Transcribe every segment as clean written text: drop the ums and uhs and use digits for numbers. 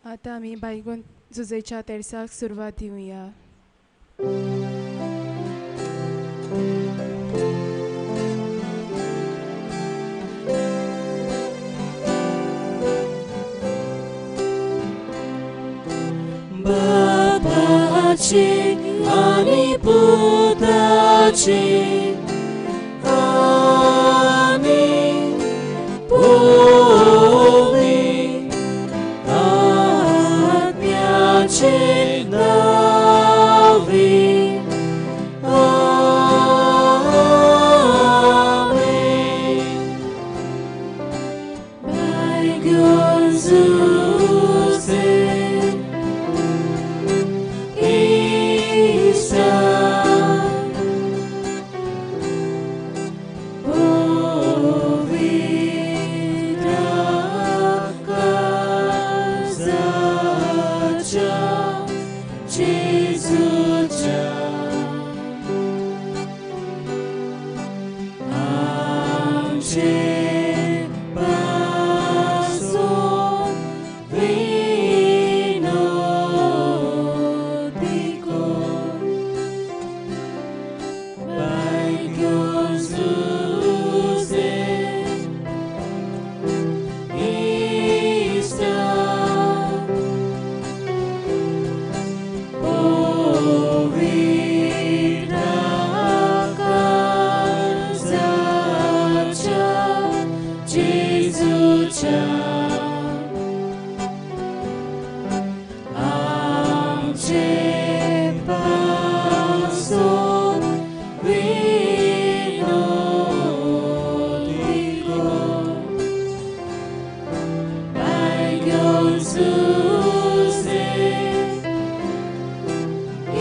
आतां आमी बायगून जुजेच्या तेर्साक सुरवात दिवया. बापाचे आनी पुताचे आनी पवित्र आत्म्याचे नांवे आमेन. बायगून Jose Isa Povitra Kazacha Jesucha Amche Paso Vinotiko Baigyon Zuze Ista Povitra Kazacha Jesucha Amche Paso Vinotiko Baigyon Zuze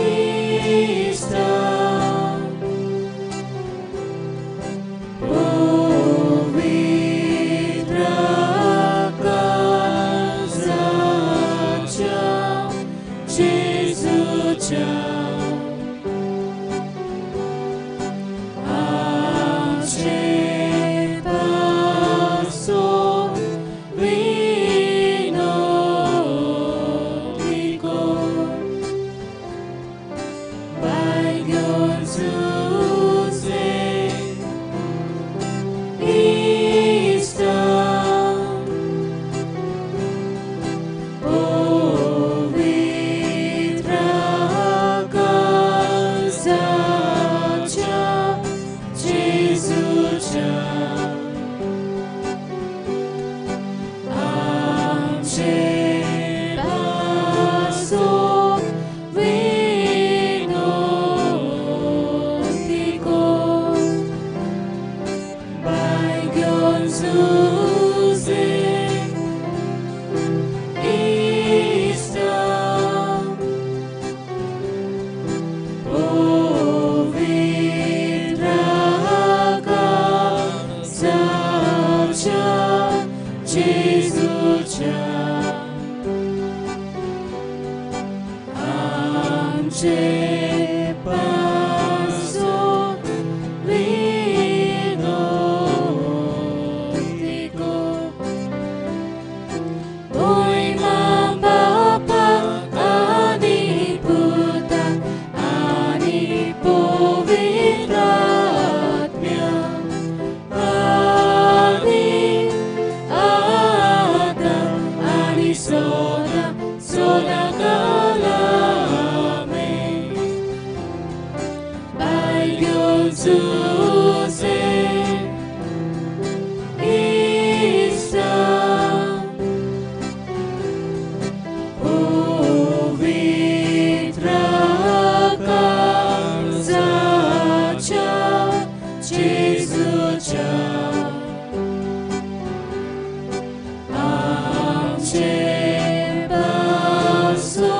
Ista Povitra Kazacha Jesucha Amche Paso Vinotiko Baigyon Zuze Ista Povitra Kazacha Jesucha Amche Paso Vinotiko Baigyon Zuze Ista Povitra Kazacha Jesucha Amche Paso Vinotiko Oy mambapa ani puta ani povitra atmya ani ata ani soda soda kalame Baigyon Zuze Isa Povitra Kazacha Jesucha Amche Paso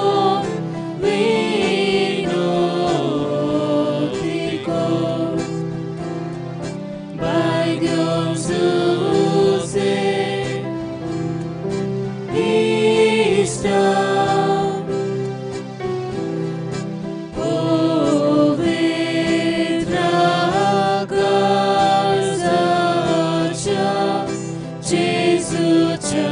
Vinotiko Baigyon Zuze Ista Povitra Kazacha Jesucha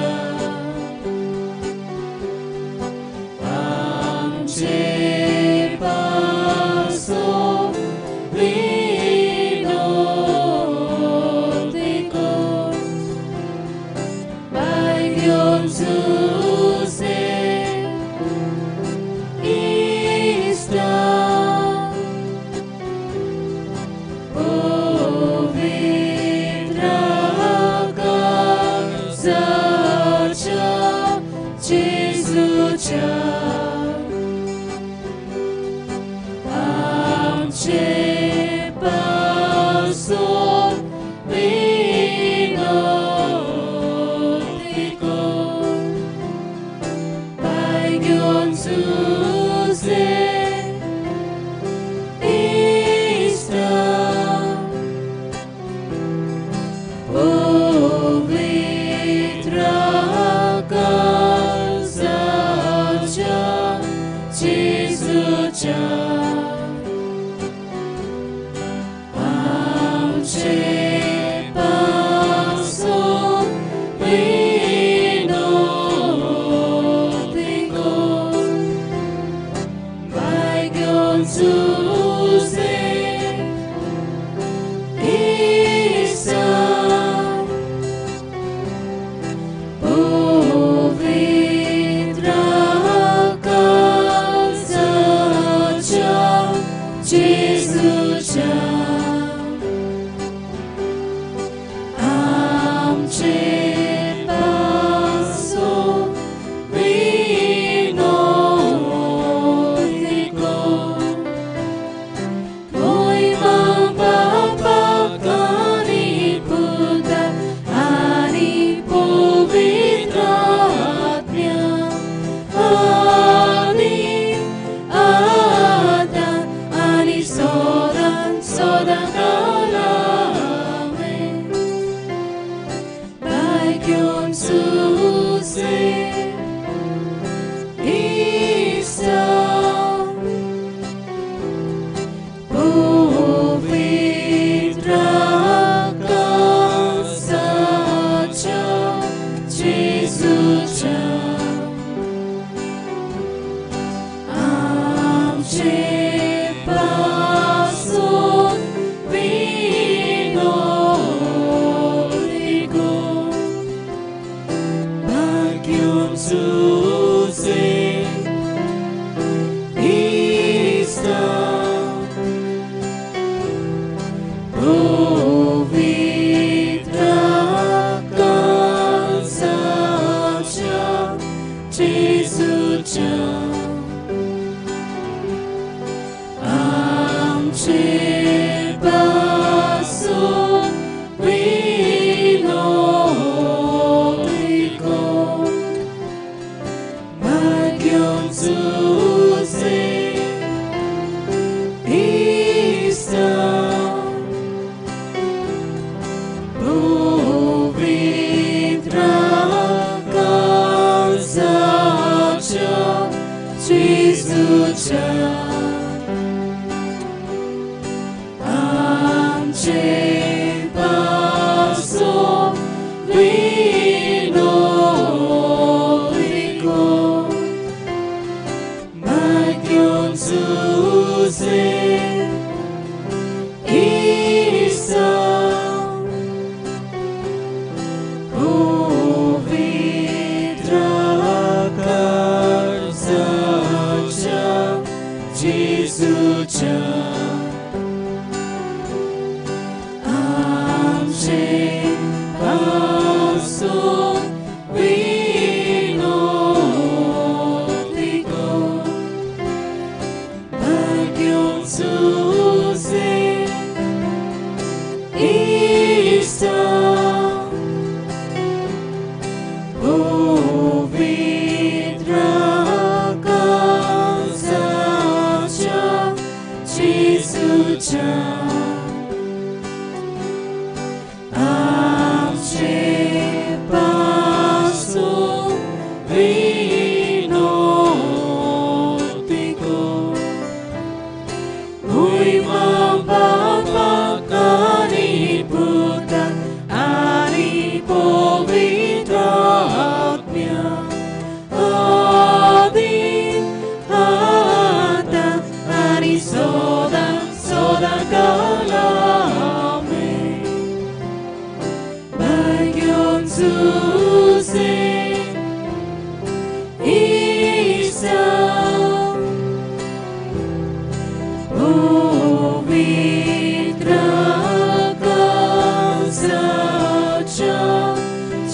पवित्र काळजाच्या जेजूच्या आमचे पासून विनोदी कर भाग्योन सुसे इसा पवित्र काळजाच्या जेजूच्या आमचे पासून विनोदी कर मोहिमा बापाक आनी पुताक आनी पवित्र आत्म्याक आनी आतां आनी सदां सदां काल आमेन. भाग्योन सुसे इसा पवित्र काळजाच्या जेजूच्या आमचे पासून विनोदी कर भाग्योन सुसे इसा पवित्र काळजाच्या जेजूच्या आमचे पासून विनोदी कर भाग्योन सुसे इसा पवित्र काळजाच्या जेजूच्या आमचे पासून विनोदी कर भाग्योन सुसे इसा पवित्र काळजाच्या जेजूच्या आमचे पासून विनोदी कर भाग्योन सुसे इसा पवित्र काळजाच्या जेजूच्या आमचे पासून विनोदी कर मोहिमा बापाक आनी पुताक आनी पवित्र आत्म्याक आदी आतां आनी सदां सदां काल आमेन. भाग्योन सुसे इसा पवित्र काळजाच्या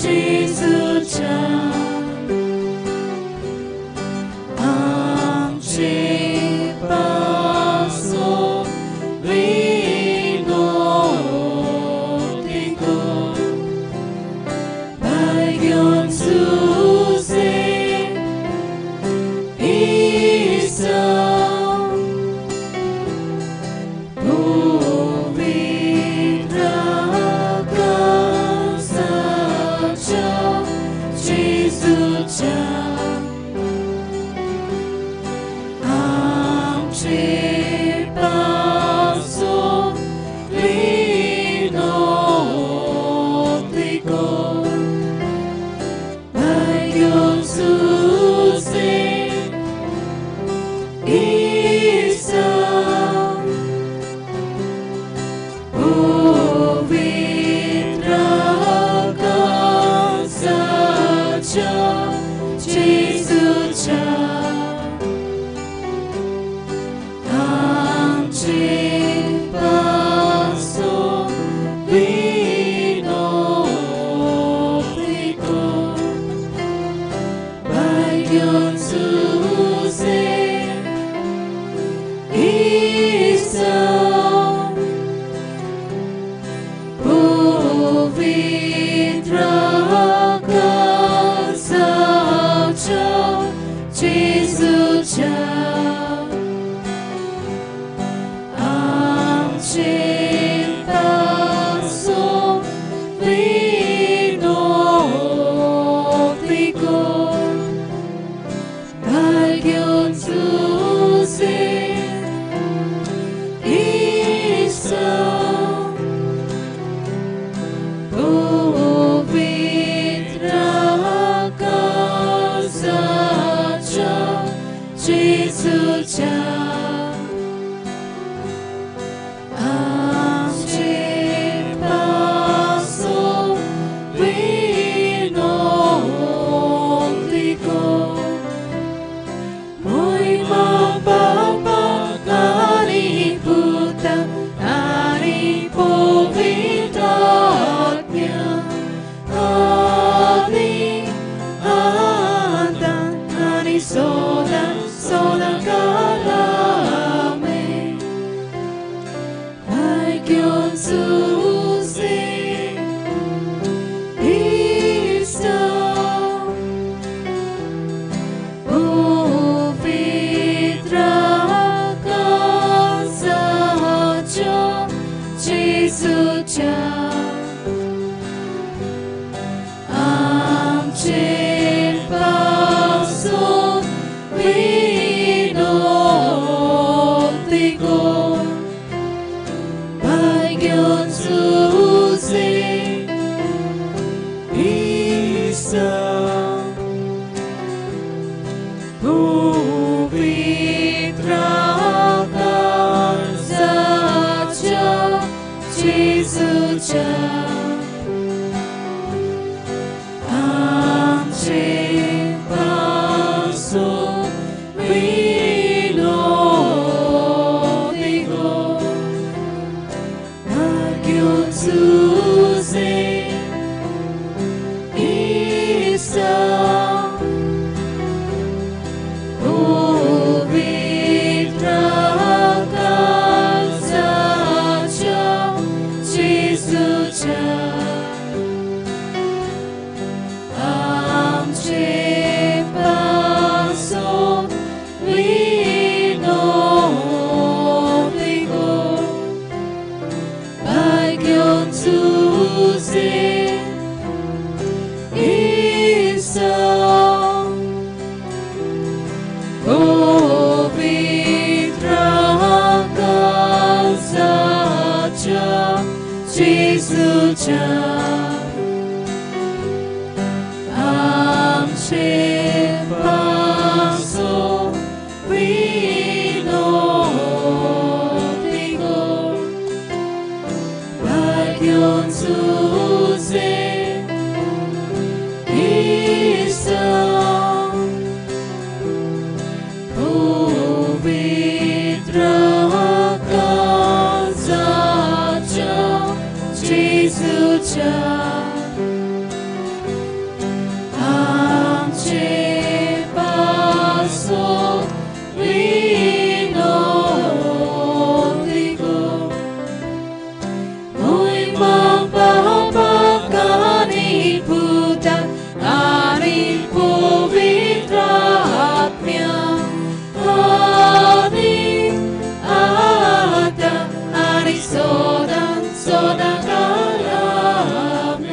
जेजूच्या आमचे पासून विनोदी कर भाग्योन सुसे इसा पवित्र पवित्र आकाशाच्या जेजूच्या आमचे पासून विनोदी कर भाग्य तुझे ईसा पवित्र आकाशाच्या जेजूच्या आमचे पासून विनोदी कर महिमा बापा आनी पुता आनी पवित्र आत्म्या आनी आतां आनी सदां सदां काल आमेन. भाग्य तुझे ईसा पवित्र आकाशाच्या जेजूच्या आमचे पासून विनोदी कर भाग्य तुझे ईसा पवित्र आकाशाच्या जेजूच्या आमचे पासून विनोदी कर भाग्य तुझे ईसा पवित्र आकाशाच्या जेजूच्या आमचे पासून विनोदी कर भाग्य तुझे ईसा पवित्र आकाशाच्या जेजूच्या आमचे पासून विनोदी कर भाग्य तुझे ईसा पवित्र आकाशाच्या जेजूच्या आमचे पासून विनोदी कर महिमा बापाक आनी पुता आनी पवित्र आत्म्या आनी आतां आनी सदां सदां काल आमेन.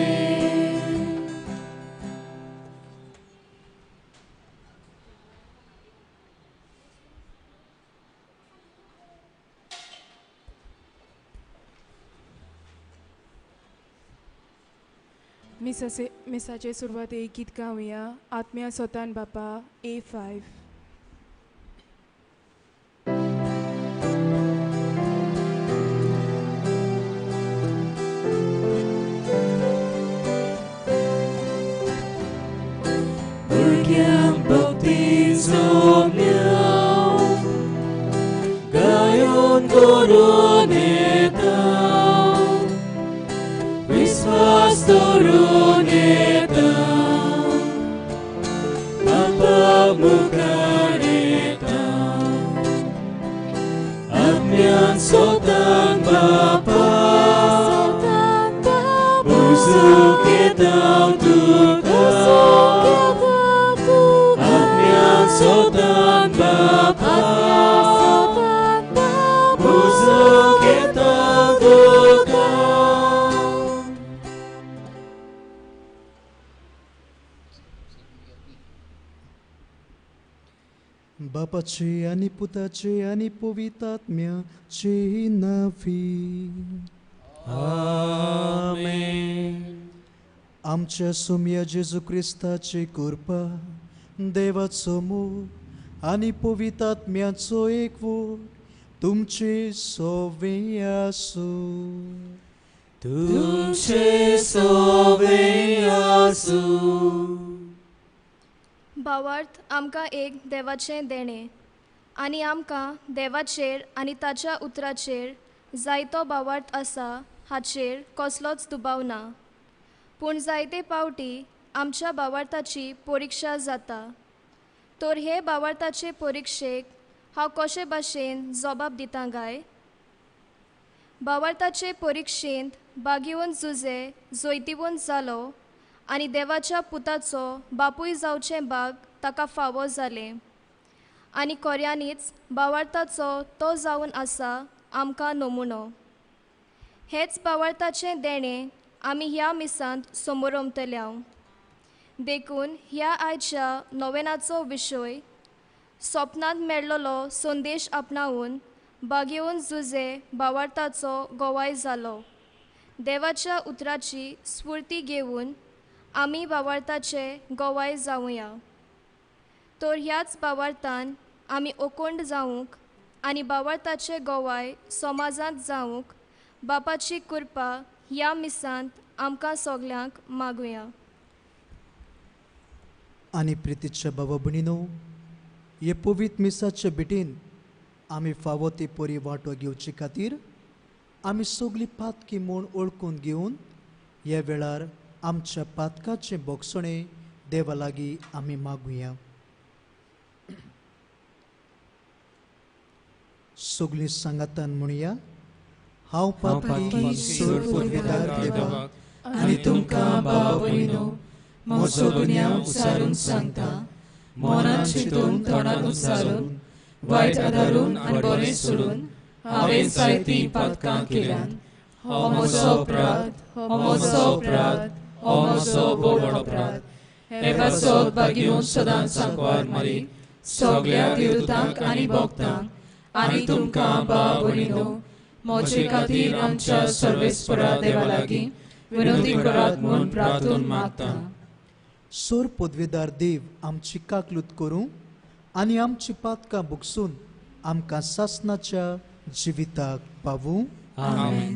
मिसाचे सुरवातेक गीत गावया आत्म्या सोतान बापा A5. भुरग्यांक भक्ती जमल्या गायोन करून येता विश्वास दवरून येता बापा मुखार येता आत्म्यान सोतान बापा पुजूंक येता तुका आत्म्यान सोदान बापा पुजूंक येता तुका. बापाचे आनी पुताचे आनी पवित्र आत्म्याचे नांवी. आमेन. आमच्या सुम्या जेजू क्रिस्ताची कृपा, देवाचो मोग आनी पवित्र आत्म्याचो एकवट तुमचे सवे आसूं. तुमचे सवे आसूं. भावार्थ आमकां एक देवाचें देणें आनी आमकां देवाचेर आनी ताच्या उतराचेर जायतो भावार्थ आसा हाचेर कसलोच दुबाव ना. पूण जायते पावटी आमच्या भावार्थाची परिक्षा जाता. तर हे भावार्थाचे परिक्षेक हांव कशे भाशेन जबाब दिता गाय? भावार्थाचे परिक्षेंत भागीवन जुजे जैतिवंत जालो आनी देवाच्या पुताचो बापूय जावचें भाग ताका फावो जालें आनी खोऱ्यांनीच भावार्थाचो तो जावन आसा आमकां नमुनो. हेच भावार्थाचें देणें आमी ह्या मिसांत समोरमतल्या. देखून ह्या आयच्या नोवेनाचो विशय सपनांत मेळ्ळलो संदेश आपणावन बागेवन जुजे भावार्थाचो गोवाय जालो. देवाच्या उतराची स्फूर्ती घेवन आमी भावार्थाचे गोवाय जावया. तर ह्याच भावार्थान आमी ओकोंड जावंक आनी भावार्थाचे गोवाय समाजांत जावंक बापाची कृपा ह्या मिसांत आमकां सगल्यांक मागुया. आनी प्रितीच्या बाबा भयणीनो, हे पवित्र मिसाचे भेटीन आमी फावो ती परी वांटो घेवचे खातीर आमी सगळीं पातकी म्हूण वळखून घेवन ह्या वेळार आमच्या पातकाचें बोगसणें देवा लागीं आमी मागुया. सगळीं सांगातान म्हणया, हांव पातकी सोड पुरवेदार देवा आनी तुमकां बाबा भयणीनो म्हजो गुन्यांव उसारून सांगता. मनान चिंतून तोंडान उच्चारून वायट आदारून आनी बरें सोडून हांवें जायतीं पातकां केल्यात. हो म्हजो अपराध, हो म्हजो अपराध, हो म्हजो भोव व्हड अपराध. हे पासत बागेवन सदांच सांकवार मारी सगळ्या देवतांक आनी भक्तांक आनी तुमकां बाबा भयणीनो म्हजे खातीर आमच्या सर्वेस्परा देवा लागीं विनंती करात म्हूण प्रार्थून मागता. सोर पदवेदार देव आमची काकलूत करूं आनी आमची पातकां भोगसून आमकां सासनाच्या जिविताक पावूं. आमेन.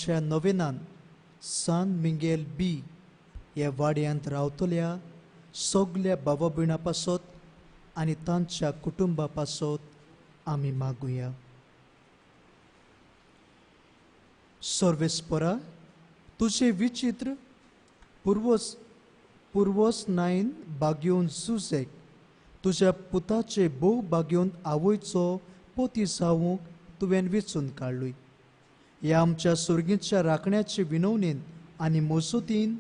ह्या नोवेनान सान मिंगेल बी ह्या वाड्यांत रावतल्या सगल्या बाबा भयणां पासत आनी तांच्या कुटुंबा पासत आमी मागुया. सर्वेस्परा, तुजे विचित्र पुर्वस नायन बागेवन जुजेक तुज्या पुताचे भोव बागेवन आवयचो पोती जावंक तुवें वेंचून काडलूय. ह्या आमच्या सुर्गीच्या राखण्याचे विनवणेन आनी मोसोतीन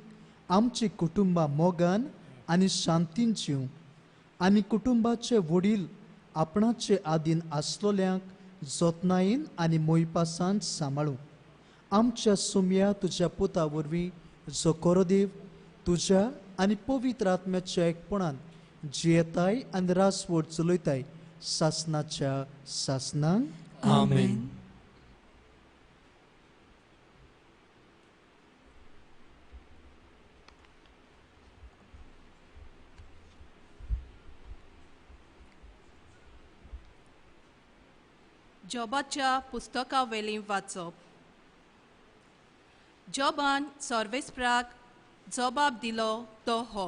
आमची कुटुंबां मोगान आनी शांतीन जिवं आनी कुटुंबाचे वडील आपणाचे आदीन आसलोल्यांक जतनायेन आनी मोयपासान सांबाळूं. आमच्या सुम्या तुज्या पुता वरवीं जो कोरोदेव तुज्या आनी पवित्र आत्म्याच्या एकपणान जियेताय आनी रासवड चलयताय सासनाच्या सासनांक. आमेन. जॉबाच्या पुस्तका वेलीं वाचप. जॉबान सर्वेस्पराक जबाब दिलो तो हो,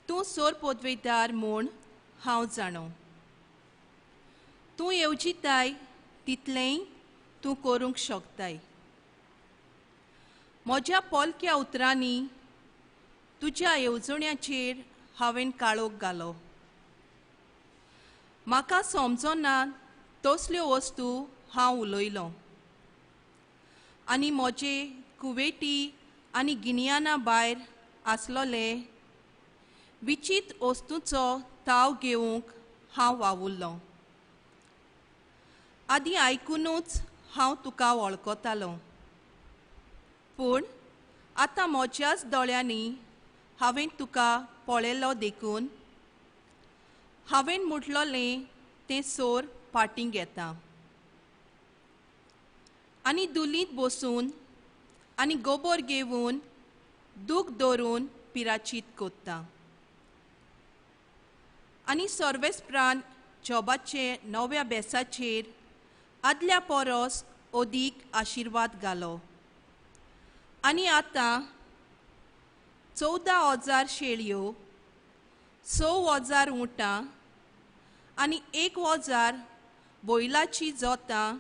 तूं सोर पदवेदार म्हूण हांव जाणो, तूं येवजिताय तितलेंय तूं करूंक शकताय. म्हज्या पोलक्या उतरांनी तुज्या येवजण्याचेर हांवें काळोख घालो. म्हाका समजना तसल्यो वस्तू हांव उलयलों आनी म्हजे कुवेटी आनी गिन्याना भायर आसलोले विचित वस्तूचो ताव घेवंक हांव वावुरलो. आदीं आयकुनूच हांव तुका वळखतालों, पूण आतां म्हज्याच दोळ्यांनी हांवें तुका पळयलो देखून हांवें म्हटलोलें तें सोर फाटीं घेता. आनी दुलींत बसून आनी गोबोर घेवन दूख दवरून पिराचीत कोत्ता. आनी सर्वेस्परान जॉबाचे नव्या बेसाचेर आदल्या परस अदीक आशिर्वाद घालो. आनी आतां 14,000 शेळयो, 6,000 उंटां आनी 1,000 बैलाची जोतां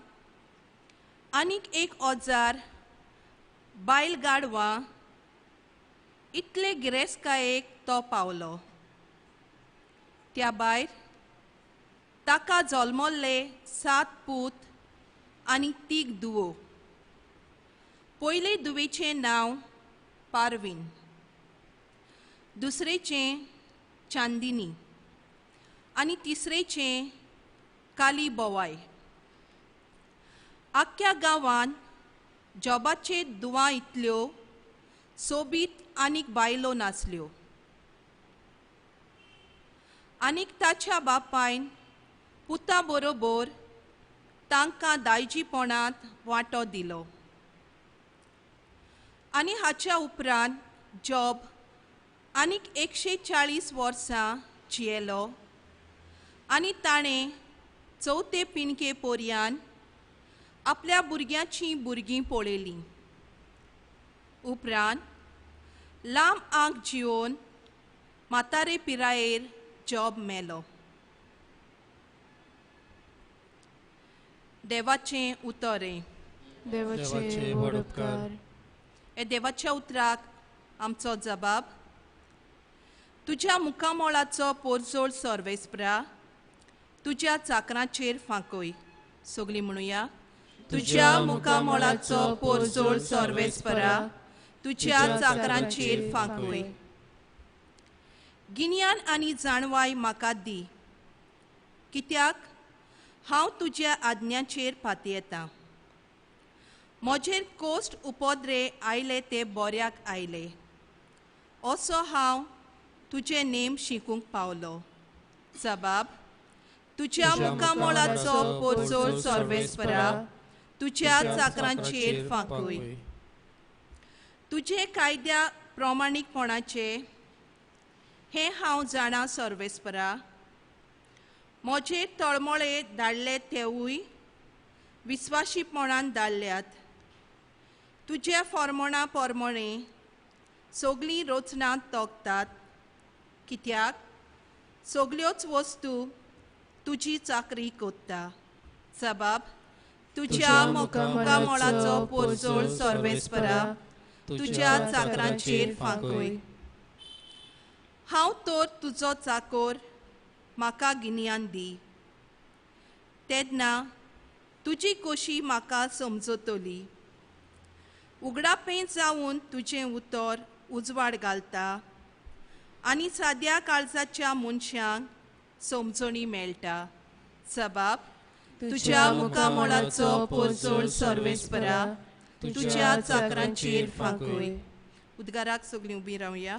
आनीक 1,000 बायल गाडवां इतले गिरेस्तकायेक तो पावलो. त्या भायर ताका जल्मल्ले 7 पूत आनी 3 धुवो. पयले धुवेचें नांव पारवीन, दुसरेचें चांदिनी आनी तिसरेचें काली बोवाय. आख्ख्या गांवांत जॉबाचे दुवां इतल्यो सोबीत आनीक बायलो नासल्यो. आनीक ताच्या बापायन पुता बरोबर तांकां दायजीपणांत वांटो दिलो. आनी हाच्या उपरांत जॉब आनीक 140 वर्सां जियेलो आनी ताणें चवथे पिणके पोरयान आपल्या भुरग्यांचीं भुरगीं पळयलीं. उपरांत लांब आंक जिवन म्हातारे पिरायेर जॉब मेलो. देवाचें उतर. देवाचे व्हड उपकार. हे देवाच्या उतराक आमचो जबाब. तुज्या मुखामोळाचो पोरजोळ सर्वेस्परा तुज्या चाकरांचेर फांकय. सगळीं म्हणुया, तुज्या मुखामोळाचो पोरजोळ सर्वेस्परा तुज्या चाकरांचेर फांकय. गिन्यान आनी जाणवाय म्हाका दी, कित्याक हांव तुज्या आज्ञाचेर पातयेतां. म्हजेर कोश्ट उपद्रे आयले ते बऱ्याक आयले, असो हांव तुजे नेम शिकूंक पावलो. जबाब, तुज्या मुखामोळाचो पोरजोळ सर्वेस्परा तुज्या चाकरांचेर फांकय. तुजे कायद्या प्रमाणीकपणाचे हें हांव जाणा सर्वेस्परा. म्हजे तळमळे धाडले तेवूय विस्वाशीपणान धाडल्यात. तुज्या फॉर्मोणा पोरमोणे सगळीं रचना तोखतात, कित्याक सगल्योच वस्तू तुजी चाकरी कोत्ता. जबाब, तुज्या मुखामोळाचो पोरजोळ सर्वेस्परा तुज्या चाकरांचेर फांकय. हांव तर तुजो चाकोर, म्हाका गिन्यान दी, तेन्ना तुजी कोशी म्हाका समजतली. उगडापें जावन तुजें उतर उजवाड घालता आनी साद्या काळजाच्या मनशांक समजणी मेळटा. जबाब, तुज्या मुखामोळाचो पोरजोळ सर्वेस्परा तुज्या चाकरांचेर फांकय. उद्गाराक सगळीं उबीं रावया.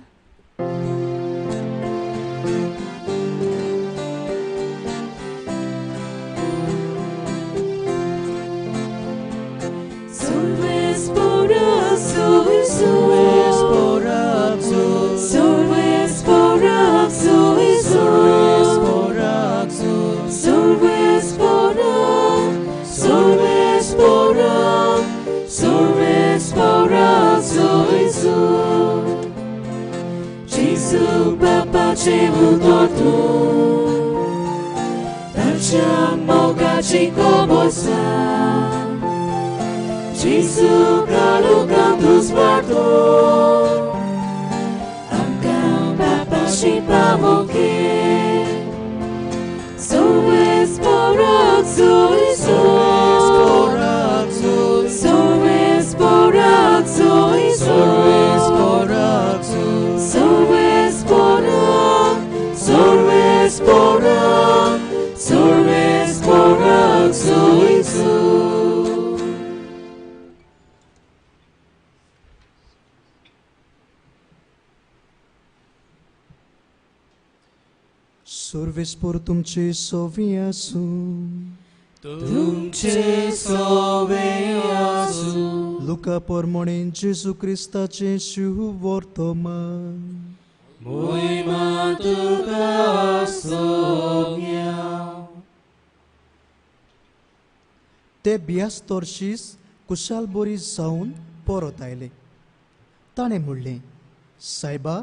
Solves por सर्वेस्पराक जोयसू जेजू बापाचें उतर तूं ताच्या मोगाची खबर सांग जेजू काळोखांत उजवाडो आमकां बापाशी पावोवंक सर्वेस्पराक जोयसू सर्वेस्पराक जोयसू सर्वेस्पराक सर्वेस्पराक सर्वेस्पराक जोयसू. सर्वेस्पर तुमचे सोवी आसूं. तुमचे सोवे आसूं. लुका परमणेन जेजू क्रिस्ताचें शुभवर्तमान. मोहिमा तुका सोम्या. ते बियास्तोर्शीस कुशाल बोरी जावन परत आयले. ताणें म्हणलें, सायबा,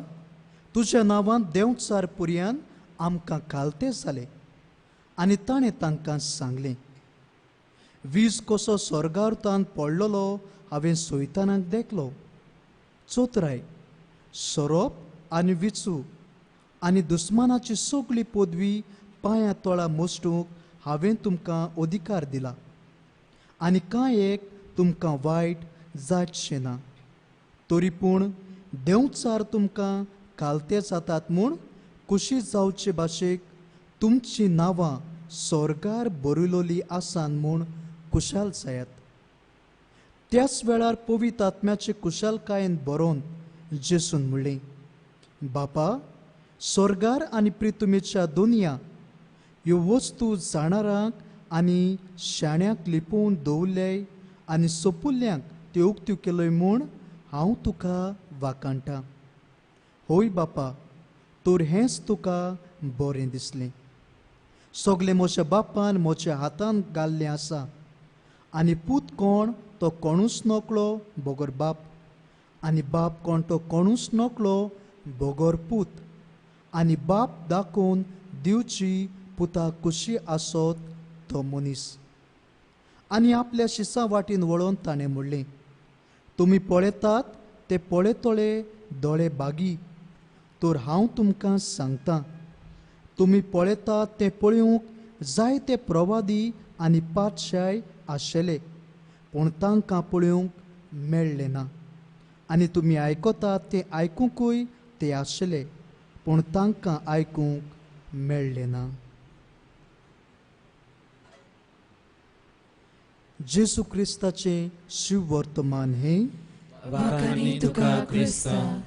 तुज्या नांवान देंवचार पुरयान आमकां कालते जाले. आनी ताणें तांकां सांगलें, वीज कसो स्वर्गार्थान पडलेलो हांवें सोयतानाक देखलो. चोत्राय, सोरोप आनी विचू आनी दुस्मानाची सगळी पदवी पांया तोळा मोस्टूंक हांवें तुमकां अधिकार दिला आनी कांय एक तुमकां वायट जायतशें ना. तरी पूण देंवचार तुमकां कालते जातात म्हूण खुशी जावचे भाशेक तुमचीं नांवां स्वर्गार बरयलोली आसान म्हूण कुशाल जायात. त्याच वेळार पवित्र आत्म्याचे कुशालकायेन बरोवन जेसून म्हणलें, बापा, स्वर्गार आनी प्रितुमेच्या दुनिया ह्यो वस्तू जाणारांक आनी शाण्याक लिपोवन दवरल्याय आनी सोपुल्ल्यांक त्यो उक्त्यो केल्यो म्हूण हांव तुका वाखाणटा. होय बापा, तर हेंच तुका बरें दिसलें. सगळें म्हज्या बापान म्हज्या हातान घाल्लें आसा आनी पूत कोण तो कोणूच नकळो बगर बाप, आनी बाप कोण तो कोणूच नकळो बगर पूत, आनी बाप दाखोवन दिवची पुता खुशी आसत तो मनीस. आनी आपल्या शिसा वाटेन वळोवन ताणें म्हणलें, तुमी पळयतात ते पळयतले दोळे बागी, तर हांव तुमकां सांगता, तुमी पळयतात तें पळोवंक जायते प्रवादी आनी पातशाय आशिल्ले, पूण तांकां पळोवंक मेळ्ळें ना. आनी तुमी आयकतात तें आयकुंकूय ते आशिल्ले, पूण तांकां आयकूंक मेळ्ळें ना. जेजू क्रिस्ताचें शिववर्तमान हें. वाखाणी तुका क्रिस्ता.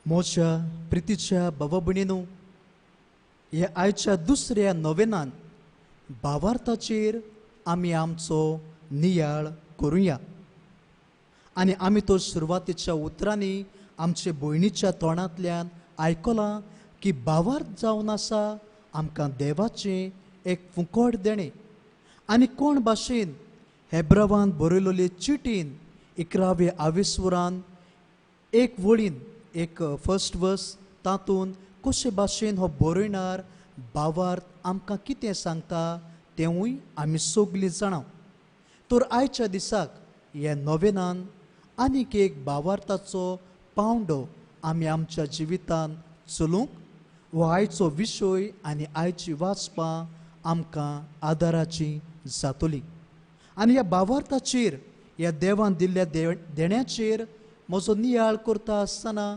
म्हज्या प्रितीच्या बाबा भयणीनू, ह्या आयच्या दुसऱ्या नोवेनान भावार्थाचेर आमी आमचो नियाळ करुया. आनी आमी तो सुरवातेच्या उतरांनी आमचे भयणीच्या तोंडांतल्यान आयकलां की भावार्थ जावन आसा आमकां देवाचें एक फुकट देणें. आनी कोण भाशेन हेब्रावान बरयलेले चिटीन 11व्या आवेस्वरान एक वळीन एक फर्स्ट वर्स तातूंत कशे भाशेन हो बरयणार भावार्थ आमकां कितें सांगता तेंवूय आमी सगलीं जाणा. तर आयच्या दिसाक ह्या नोवेनान आनीक एक भावार्थाचो पावंडो आमी आमच्या जिवितान चलूंक हो आयचो विशय आनी आयची वाचपां आमकां आदाराची जातली. आनी ह्या भावार्थाचेर ह्या देवान दिल्ल्या देण्याचेर म्हजो नियाळ करता आसतना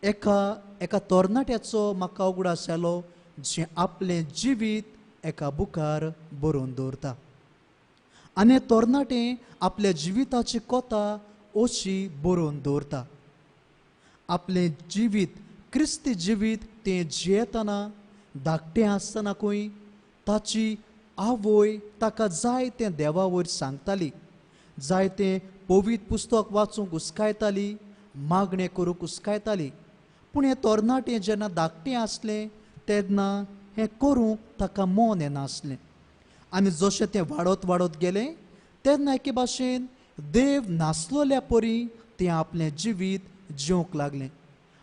एका एका तरणाट्याचो म्हाका उगडास जालो, जें आपलें जिवीत एका बुकार बरोवन दवरता. आनी तरणाटे आपल्या जिविताची कथा अशी बरोवन दवरता. आपलें जिवीत क्रिस्ती जिवीत तें जियेतना धाकटें आसतना खंय ताची आवय ताका जाय तें देवा वयर सांगताली, जाय तें पवित्र पुस्तक वाचूंक उस्कायताली, मागणें करूंक उस्कायताली. पूण हें तरणाटें जेन्ना धाकटें आसलें तेन्ना हें करूंक ताका मन येनासलें. आनी जशें तें वाडत वाडत गेलें तेन्ना एके भाशेन देव नासलोल्या परी तें आपलें जिवीत जिवंक लागलें.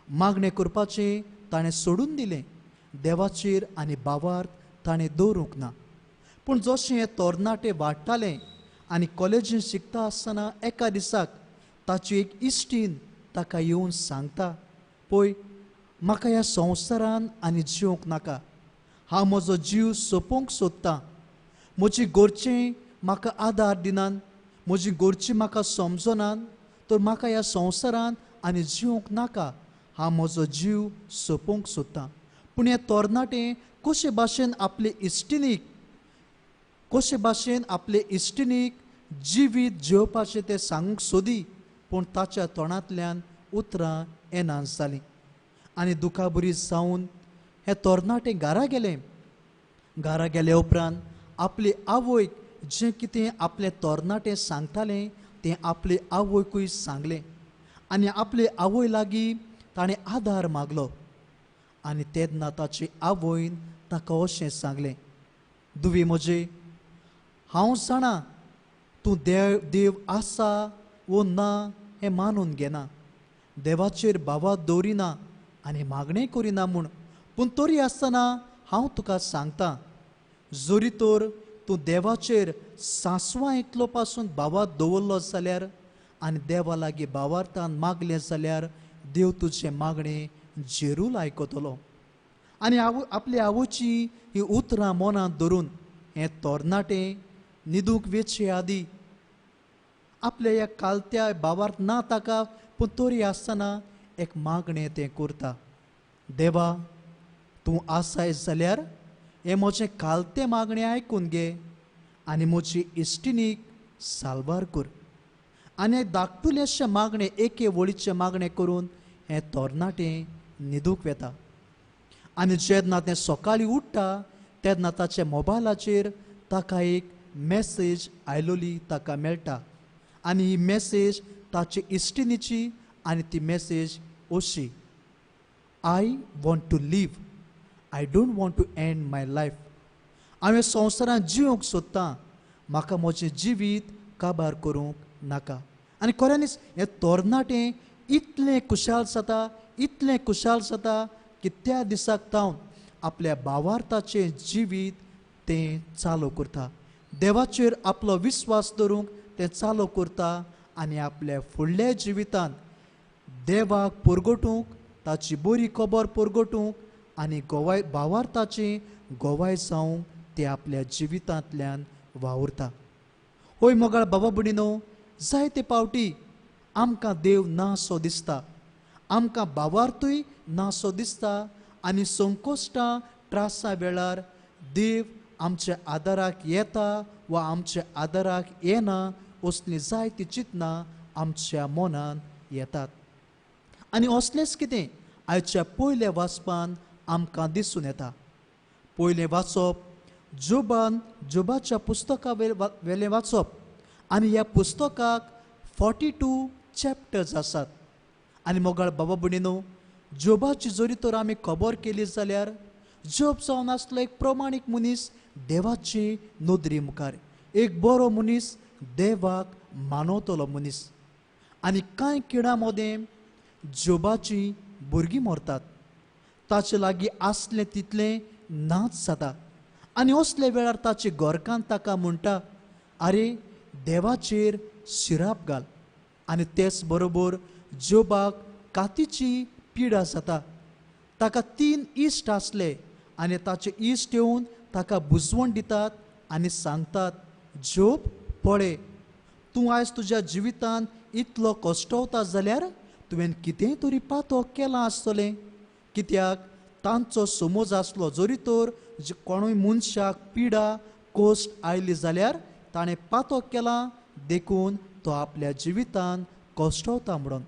मागणें करपाचें ताणें सोडून दिलें, देवाचेर आनी भावार्थ ताणें दवरूंक ना. पूण जशें हें तरणाटें वाडटालें आनी कॉलेजींत शिकता आसतना एका दिसाक ताची एक इश्टीन ताका येवन सांगता, पळय म्हाका ह्या संवसारान आनी जिवंक नाका, हांव म्हजो जीव सोंपोवंक सोदतां. म्हजी घरचीं म्हाका आदार दिनात, म्हजी घरचीं म्हाका समजनात, तर म्हाका ह्या संवसारान आनी जिवंक नाका, हांव म्हजो जीव सोंपोवंक सोदतां. पूण हें तरणाटें कशे भाशेन आपले इश्टिणीक कशे भाशेन आपले इश्टिणीक जिवीत जेवपाचें तें सांगूंक सोदी, पूण ताच्या तोंडांतल्यान उतरां येना जालीं. आनी दुखाबरी जावन हें तरणाटें घरा गेलें. घरा गेल्या उपरांत आपले आवयक जें कितें आपलें तरणाटें सांगतालें तें आपले आवयकूय सांगलें आनी आपले आवय लागीं ताणें आदार मागलो. आनी तेन्ना ताची आवयन ताका अशें सांगलें, दुवी म्हजे, हांव जाणा तूं देव आसा वो ना हें मानून घेना, देवाचेर भावात दवरिना आनी मागणें करिना म्हूण, पूण तरी आसतना हांव तुका सांगता, जरी तर तूं देवाचेर सांसवां इतलो पासून भावात दवरलो जाल्यार आनी देवा लागीं भावार्थान मागलें जाल्यार देव तुजें मागणें जेरूल आयकतलो. आनी आपले आवयची ही उतरां मनांत धरून हें तरणाटें न्हिदूंक वेचे आदी आपल्या ह्या कालत्या भावार्थ ना ताका, पूण तरी आसतना एक मागणें तें करता, देवा तूं आसाय जाल्यार हें म्हजें कालतें मागणें आयकून घे आनी म्हजी इश्टिणीक साल्वार कर. आनी धाकटुलेशें मागणें एके वळीचें मागणें करून हें तरणाटें न्हिदूंक वेता. आनी जेन्ना तें सकाळीं उठ्ठा तेन्ना ताच्या मोबायलाचेर ताका एक मॅसेज आयलोली ताका मेळटा आनी ही मॅसेज ताचे इश्टिणीची आनी ती मॅसेज अशी, I want to live, I don't want to end my life. हांवें संवसारांत जिवंक सोदतां, म्हाका म्हजें जिवीत काबार करूंक नाका. आनी खऱ्यांनीच हें तरणाटें इतलें खुशाल जाता, इतलें खुशाल जाता की त्या दिसाक तावन आपल्या भावार्थाचें जिवीत तें चालू करता, देवाचेर आपलो विस्वास दवरूंक तें चालू करता आनी आपल्या फुडल्या जिवितांत देवाक परगटूंक, ताची बरी खबर परगटूंक आनी गोवाय भावार्थाची गोवाय जावंक ते आपल्या जिवितांतल्यान वावुरता. होय मोगाळ बाबा भयणीनो, जायते पावटी आमकां देव ना सो दिसता, आमकां भावार्थूय ना सो दिसता आनी संकश्टां त्रासा वेळार देव आमच्या आदाराक येता वा आमच्या आदाराक येना असलीं जायतीं चिंतनां आमच्या मनांत येतात. आनी असलेंच कितें आयच्या पयल्या वाचपान आमकां दिसून येता. पयलें वाचप जोबान जोबाच्या पुस्तका वेलें वाचप आनी ह्या पुस्तकाक 42 चॅप्टर्स आसात. आनी मोगाळ बाबा भयणीनो, जोबाची जरी तर आमी खबर केली जाल्यार जोब जावन आसलो एक प्रमाणीक मनीस देवाची नदरी मुखार, एक बरो मनीस, देवाक मानवतलो मनीस. आनी कांय किडां मदें जोबाची भुरगीं मरतात, ताचे लागीं आसलें तितलें नाच जाता. आनी असले वेळार ताचे घरकान्न ताका म्हणटा, आरे देवाचेर शिराप घाल. आनी तेच बरोबर जोबाक कातीची पिडा जाता. ताका 3 इश्ट आसले आनी ताचे इश्ट येवन ताका बुजवण दितात आनी सांगतात, जोब पळय तूं आयज तुज्या जिवितांत इतलो कश्टवता जाल्यार तुवें कितेंय तरी पातक केलां आसतलें. कित्याक तांचो समज आसलो जरी तर कोणूय मनशाक पिडा कोश्ट आयली जाल्यार ताणें पातक केलां देखून तो आपल्या जिवितांत कश्टवता म्हणून.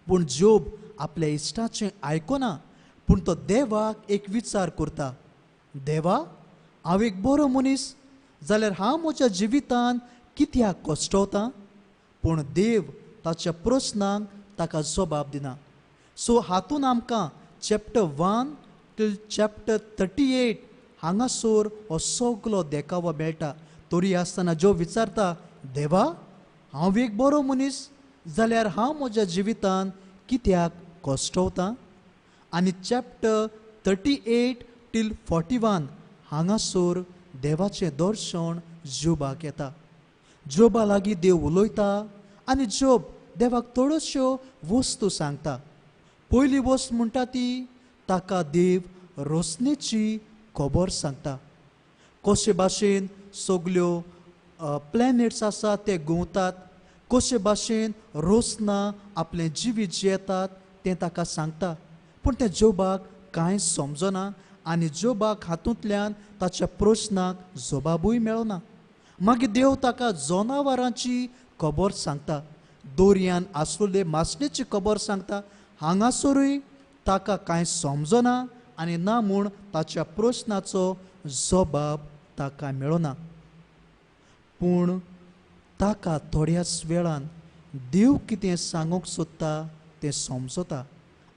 पूण जोब आपल्या इश्टाचें आयकना, पूण तो देवाक एक विचार करता, देवा हांव एक बरो मनीस जाल्यार हांव म्हज्या जिवितांत कित्याक कश्टवता? पूण देव ताच्या प्रस्नांक ताका जबाब दिना. सो हातून आमकां चॅप्टर 1 टील चॅप्टर 38 हांगासर हो सगलो देखावो मेळटा. तरी आसतना जोब विचारता, देवा हांव एक बरो मनीस जाल्यार हांव म्हज्या जिवितान कित्याक कश्टवता? आनी चॅप्टर 38 टील 41 हांगासर देवाचें दर्शन जोबाक येता. जोबा लागीं देव उलयता आनी जोब देवाक थोड्योश्यो वस्तू सांगता. पयली वस्त म्हणटा ती ताका देव रोसणेची खबर सांगता. कशे भाशेन सगल्यो प्लॅनेट्स आसा ते घुंवतात, कशे भाशेन रोसना आपलें जिवीत जियेतात तें ताका सांगता. पूण तें जोबाक कांय समजना आनी जोबाक हातूंतल्यान ताच्या प्रस्नाक जबाबूय मेळना. मागीर देव ताका जनावरांची खबर सांगता, दर्यान आसलेले मासणेची खबर सांगता. हांगासरूय ताका कांय समजना आनी ना म्हूण ताच्या प्रस्नाचो जबाब ताका मेळना. पूण ताका थोड्याच वेळान देव कितें सांगूंक सोदता तें समजता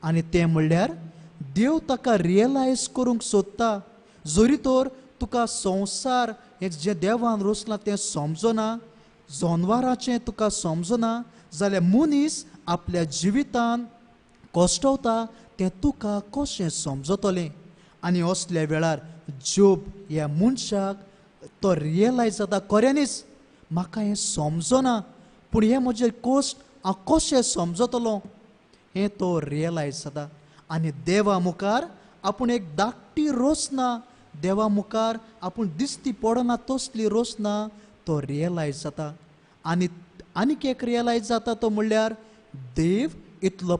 आनी तें म्हणल्यार देव ताका रियलायज करूंक सोदता, जरी तर तुका संवसार हें जें देवान रचलां तें समजना, जनवरांचें तुका समजना जाल्यार मनीस आपल्या जिवितान कश्टवता तें तुका कशें समजतलें? आनी असल्या वेळार जोब ह्या मनशाक तो रियलायज जाता, खऱ्यांनीच म्हाका हें समजना, पूण हें म्हजें कश्ट हांव कशें समजतलो हें तो रियलायज जाता. आनी देवा मुखार आपूण एक धाकटी रोसना, देवा मुखार आपूण दिसती पडना तसली रोसना तो रियलायज जाता. आनी आनीक एक रियलायज जाता तो म्हणल्यार देव इतलो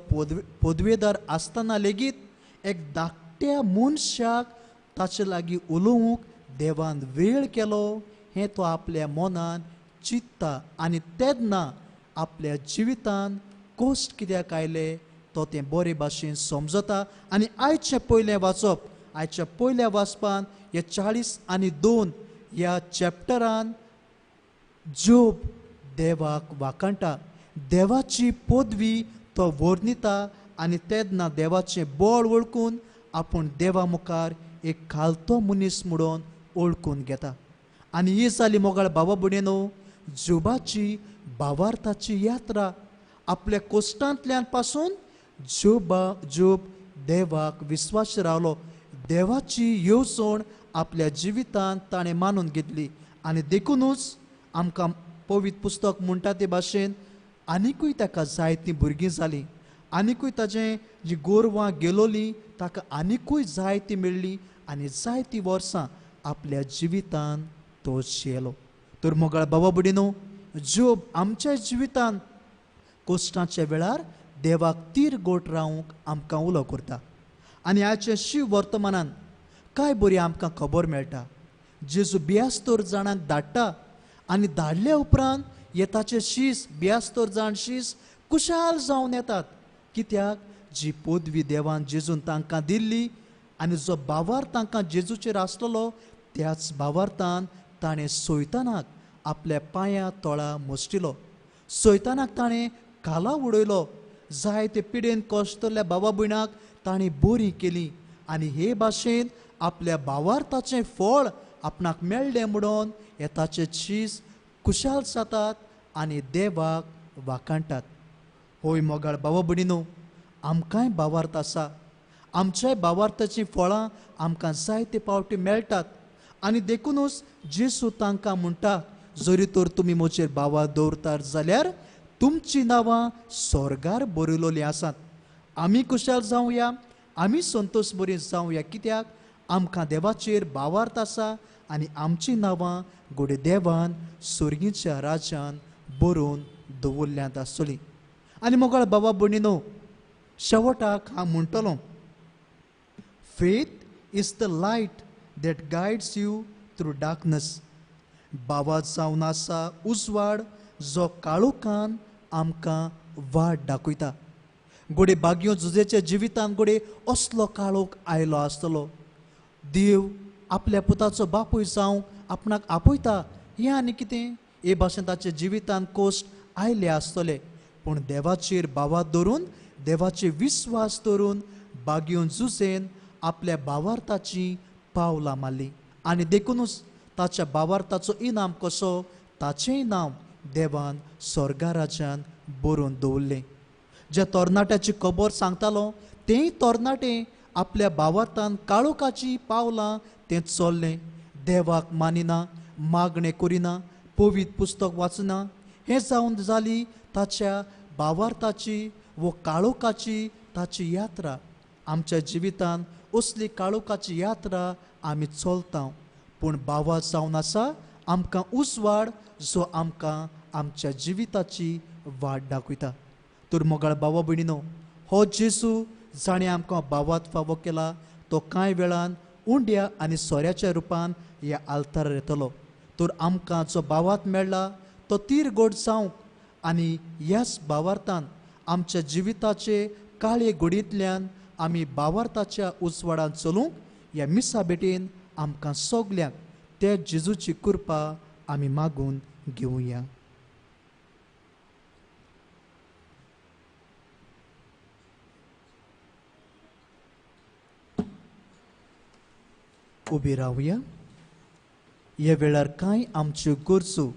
पदवेदार आसतना लेगीत एक धाकट्या मनशाक ताचे लागीं उलोवंक देवान वेळ केलो हें तो आपल्या मनान चिंतता. आनी तेन्ना आपल्या जिवितान कश्ट कित्याक आयले तो तें बरे भाशेन समजता. आनी आयचें पयलें वाचप, आयच्या पयल्या वाचपान ह्या 42 ह्या चॅप्टरान जोब देवाक वाखाणटा, देवाची पदवी तो वर्णिता आनी तेन्ना देवाचें बळ वळखून आपूण देवा मुखार एक खालतो मनीस म्हणून वळखून घेता. आनी ही जाली मोगाळ बाबा भयणीनो जोबाची भावार्थाची यात्रा. आपल्या कश्टांतल्यान पासून जोब देवाक विस्वास रावलो, देवाची येवजण आपल्या जिवितांत ताणें मानून घेतली. आनी देखुनूच आमकां पवित्र पुस्तक म्हणटा ते भाशेन आनिकूय ताका जायतीं भुरगीं जालीं, आनिकूय ताजें जी गोरवां गेलोलीं ताका आनिकूय जायतीं मेळ्ळीं आनी जायतीं वर्सां आपल्या जिवितान तो जियेलो. तर मोगाळ बाबा भयणीनो जोब आमच्या जिवितान कश्टांच्या वेळार देवाक तीर गोट रावंक आमकां उलो करता. आनी आयच्या शिव वर्तमानान कांय बरी आमकां खबर मेळटा. जेजू 72 जाणांक धाडटा आनी धाडल्या उपरांत हे ताचे शीस 72 जाण शीस कुशाल जावन येतात. कित्याक जी पदवी देवान जेजून तांकां दिल्ली आनी जो भावार्थ तांकां जेजूचेर आसलेलो त्याच भावार्थान ताणें सैतानाक आपल्या पांया तोळा मस्टिलो, सैतानाक ताणें खाला उडयलो. जायते पिडेन कश्टल्ल्या बाबा भयणाक ताणें बरी केली आनी हे भाशेन आपल्या भावार्थाचें फळ आपणाक मेळ्ळें म्हणून हे ताचे शीस खुशाल जातात आनी देवाक वाखाणटात. होय मोगाळ बाबा भयणीनो आमकांय भावार्थ आसा, आमच्याय भावार्थाचीं फळां आमकां जायते पावटी मेळटात. आनी देखुनूच जेजू तांकां म्हणटा, जरी तर तुमी म्हजेर भावार्थ दवरतात जाल्यार तुमचीं नांवां स्वर्गार बरयलोलीं आसात. आमी खुशाल जावया, आमी संतोश बरी जावया, कित्याक आमकां देवाचेर भावार्थ आसा आनी आमचीं नांवां घोडे देवान स्वर्गीच्या राज्यान बरोवन दवरल्यांत आसतलीं. आनी मोगाळ बाबा भयणीनो शेवटाक हांव म्हणटलो, Faith is the light that guides you through darkness. बाबा जावन आसा उजवाड जो काळोखान आमकां वाट दाखयता. घोडे बागयो जुजेच्या जिवितान घोडे असलो काळोख आयलो आसतलो. देव आपल्या पुताचो बापूय जावंक आपणाक आपयता हें आनी कितें हे भाशेन ताच्या जिवितान कश्ट आयले आसतले, पूण देवाचेर भावार्थ धरून देवाचे विस्वास धरून बागयोन जुझेन आपल्या भावार्थाची पावलां मारली आनी देखुनूच ताच्या भावार्थाचो इनाम कसो ताचेंय नांव देवान स्वर्गा राज्यान बरोवन दवरलें. ज्या तरणाट्याची खबर सांगतालो तेंय तरणाटे आपल्या भावार्थान काळोखाची पावलां तें चल्लें. देवाक मानिना, मागणें करिना, पवित्र पुस्तक वाचना, हें जावन जाली ताच्या भावार्थाची वो काळोखाची ताची यात्रा. आमच्या जिवितान असली काळोखाची यात्रा आमी चलता, पूण भावा जावन आसा आमकां उजवाड जो आमकां आमच्या जिविताची वाट दाखयता. तर मोगाळ भावा भयणीनो, हो जेजू जाणें आमकां भावात फावो केला तो कांय वेळान उंड्या आनी सोऱ्याच्या रुपान ह्या आल्तारार येतलो. तर आमकां जो भावात मेळ्ळा तो तीर गोड जावंक आनी ह्याच भावार्थान आमच्या जिविताचे काळे गोडींतल्यान आमी भावार्थाच्या उजवाडान चलूंक ह्या मिसा भेटेन आमकां सगल्यांक त्या जेजूची कृपा आमी मागून घेवया. उबी रावया. ह्या वेळार कांय आमच्यो गरजो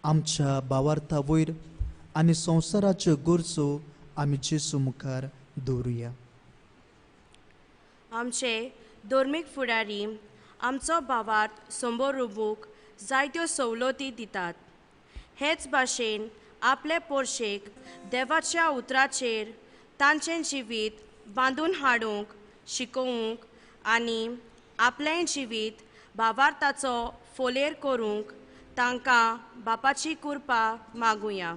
आमच्या भावार्था वयर आनी संवसाराच्यो गरजो आमी जेजू मुखार दवरुया. आमचे धर्मीक फुडारी आमचो भावार्थ संबोरुबूक जायत्यो सवलती दितात. हेच भाशेन आपले पोरशेक देवाच्या उतराचेर तांचें जिवीत बांदून हाडूंक शिकोवंक आनी आपलें जिवीत भावार्थाचो फोलेर करूंक तांकां बापाची कृपा मागुया.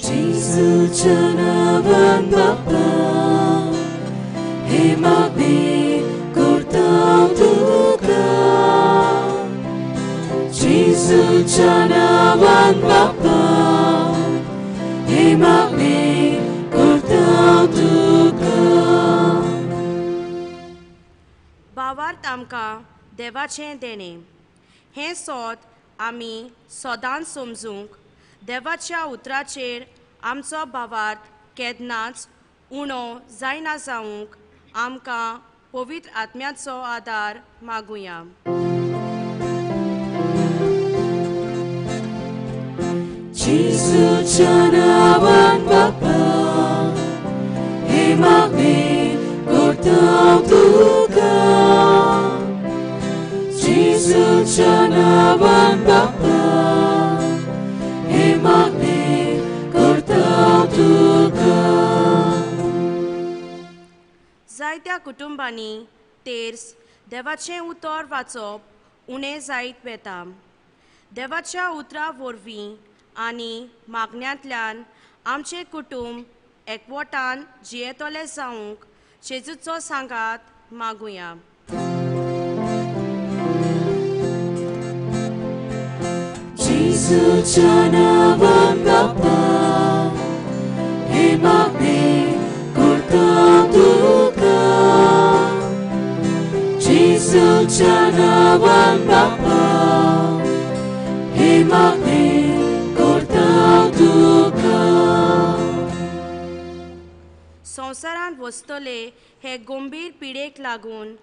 जेजूच्या नांवान बापा हे मागणें करता तुका. जेजूच्या नांवान बापा हे मागणें करता तुका. भावार्थ आमकां देवाचें देणें हें सोद आमी सदांच समजूंक देवाच्या उतराचेर आमचो भावार्थ केन्नाच उणो जायना जावंक आमकां पवित्र आत्म्याचो आदार मागुया. जेजूच्या नांवान बापा हे मागणें करता तुका. जेजूच्या नांवान बापा हे मागणें करता तुका. जायत्या कुटुंबांनी तेर्स देवाचें उतर वाचप उणें जायत वता. देवाच्या उतरा वरवीं आनी मागण्यांतल्यान आमचें कुटुंब एकवटान जियेतलें जावंक जेजूचो सांगात मागुया. जेजूच्या नांवान बापा हे मागणें करता तुका. जेजूच्या नांवान बापा हे मागणें करता तुका. संवसारांत वसतले हे गंभीर पिडेक लागून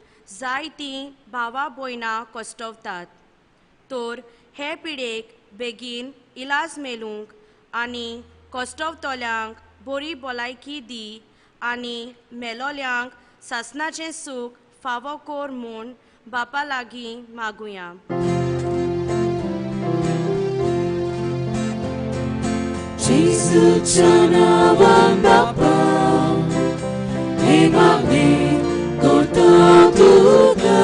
जायतीं भावा भयणां कश्टवतात. तर हे पिडेक बेगीन इलाज मेळूंक आनी कश्टवतल्यांक बरी भलायकी दी आनी मेलोल्यांक सासणाचें सूख फावो कर म्हूण बापा लागीं मागुया. जेजूच्या नांवान बापा हे मागणें करता तुका.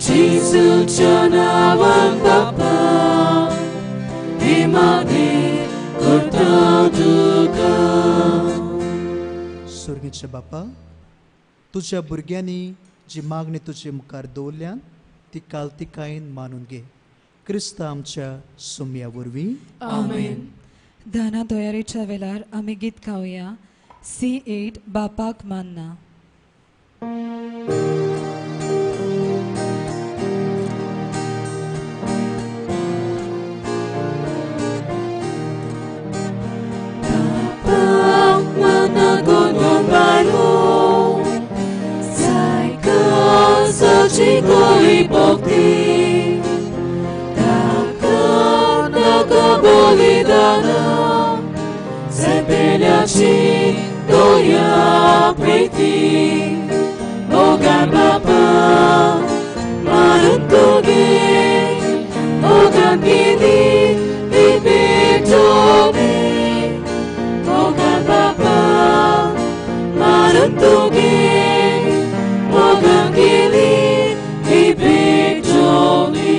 जेजूच्या नांवान बापा हे मागणें करता तुका. स्वर्गीच्या बापा, तुज्या भुरग्यांनी जी मागणी तुजे मुखार दवरल्यान ती कालतिकायेन मानून घे. क्रिस्त आमच्या सुमया वरवीं. आमेन. दाना तयारेच्या वेळार आमी गीत गावया C8 बापाक मानना. भक्ती ताका नाका बलिदाना सेपेल्याची दया प्रीती मोगान बापा मारून तुगे मोगान गेली पेटोनी मोगान बापा मारून तुगे मोगान गेली पेटोनी.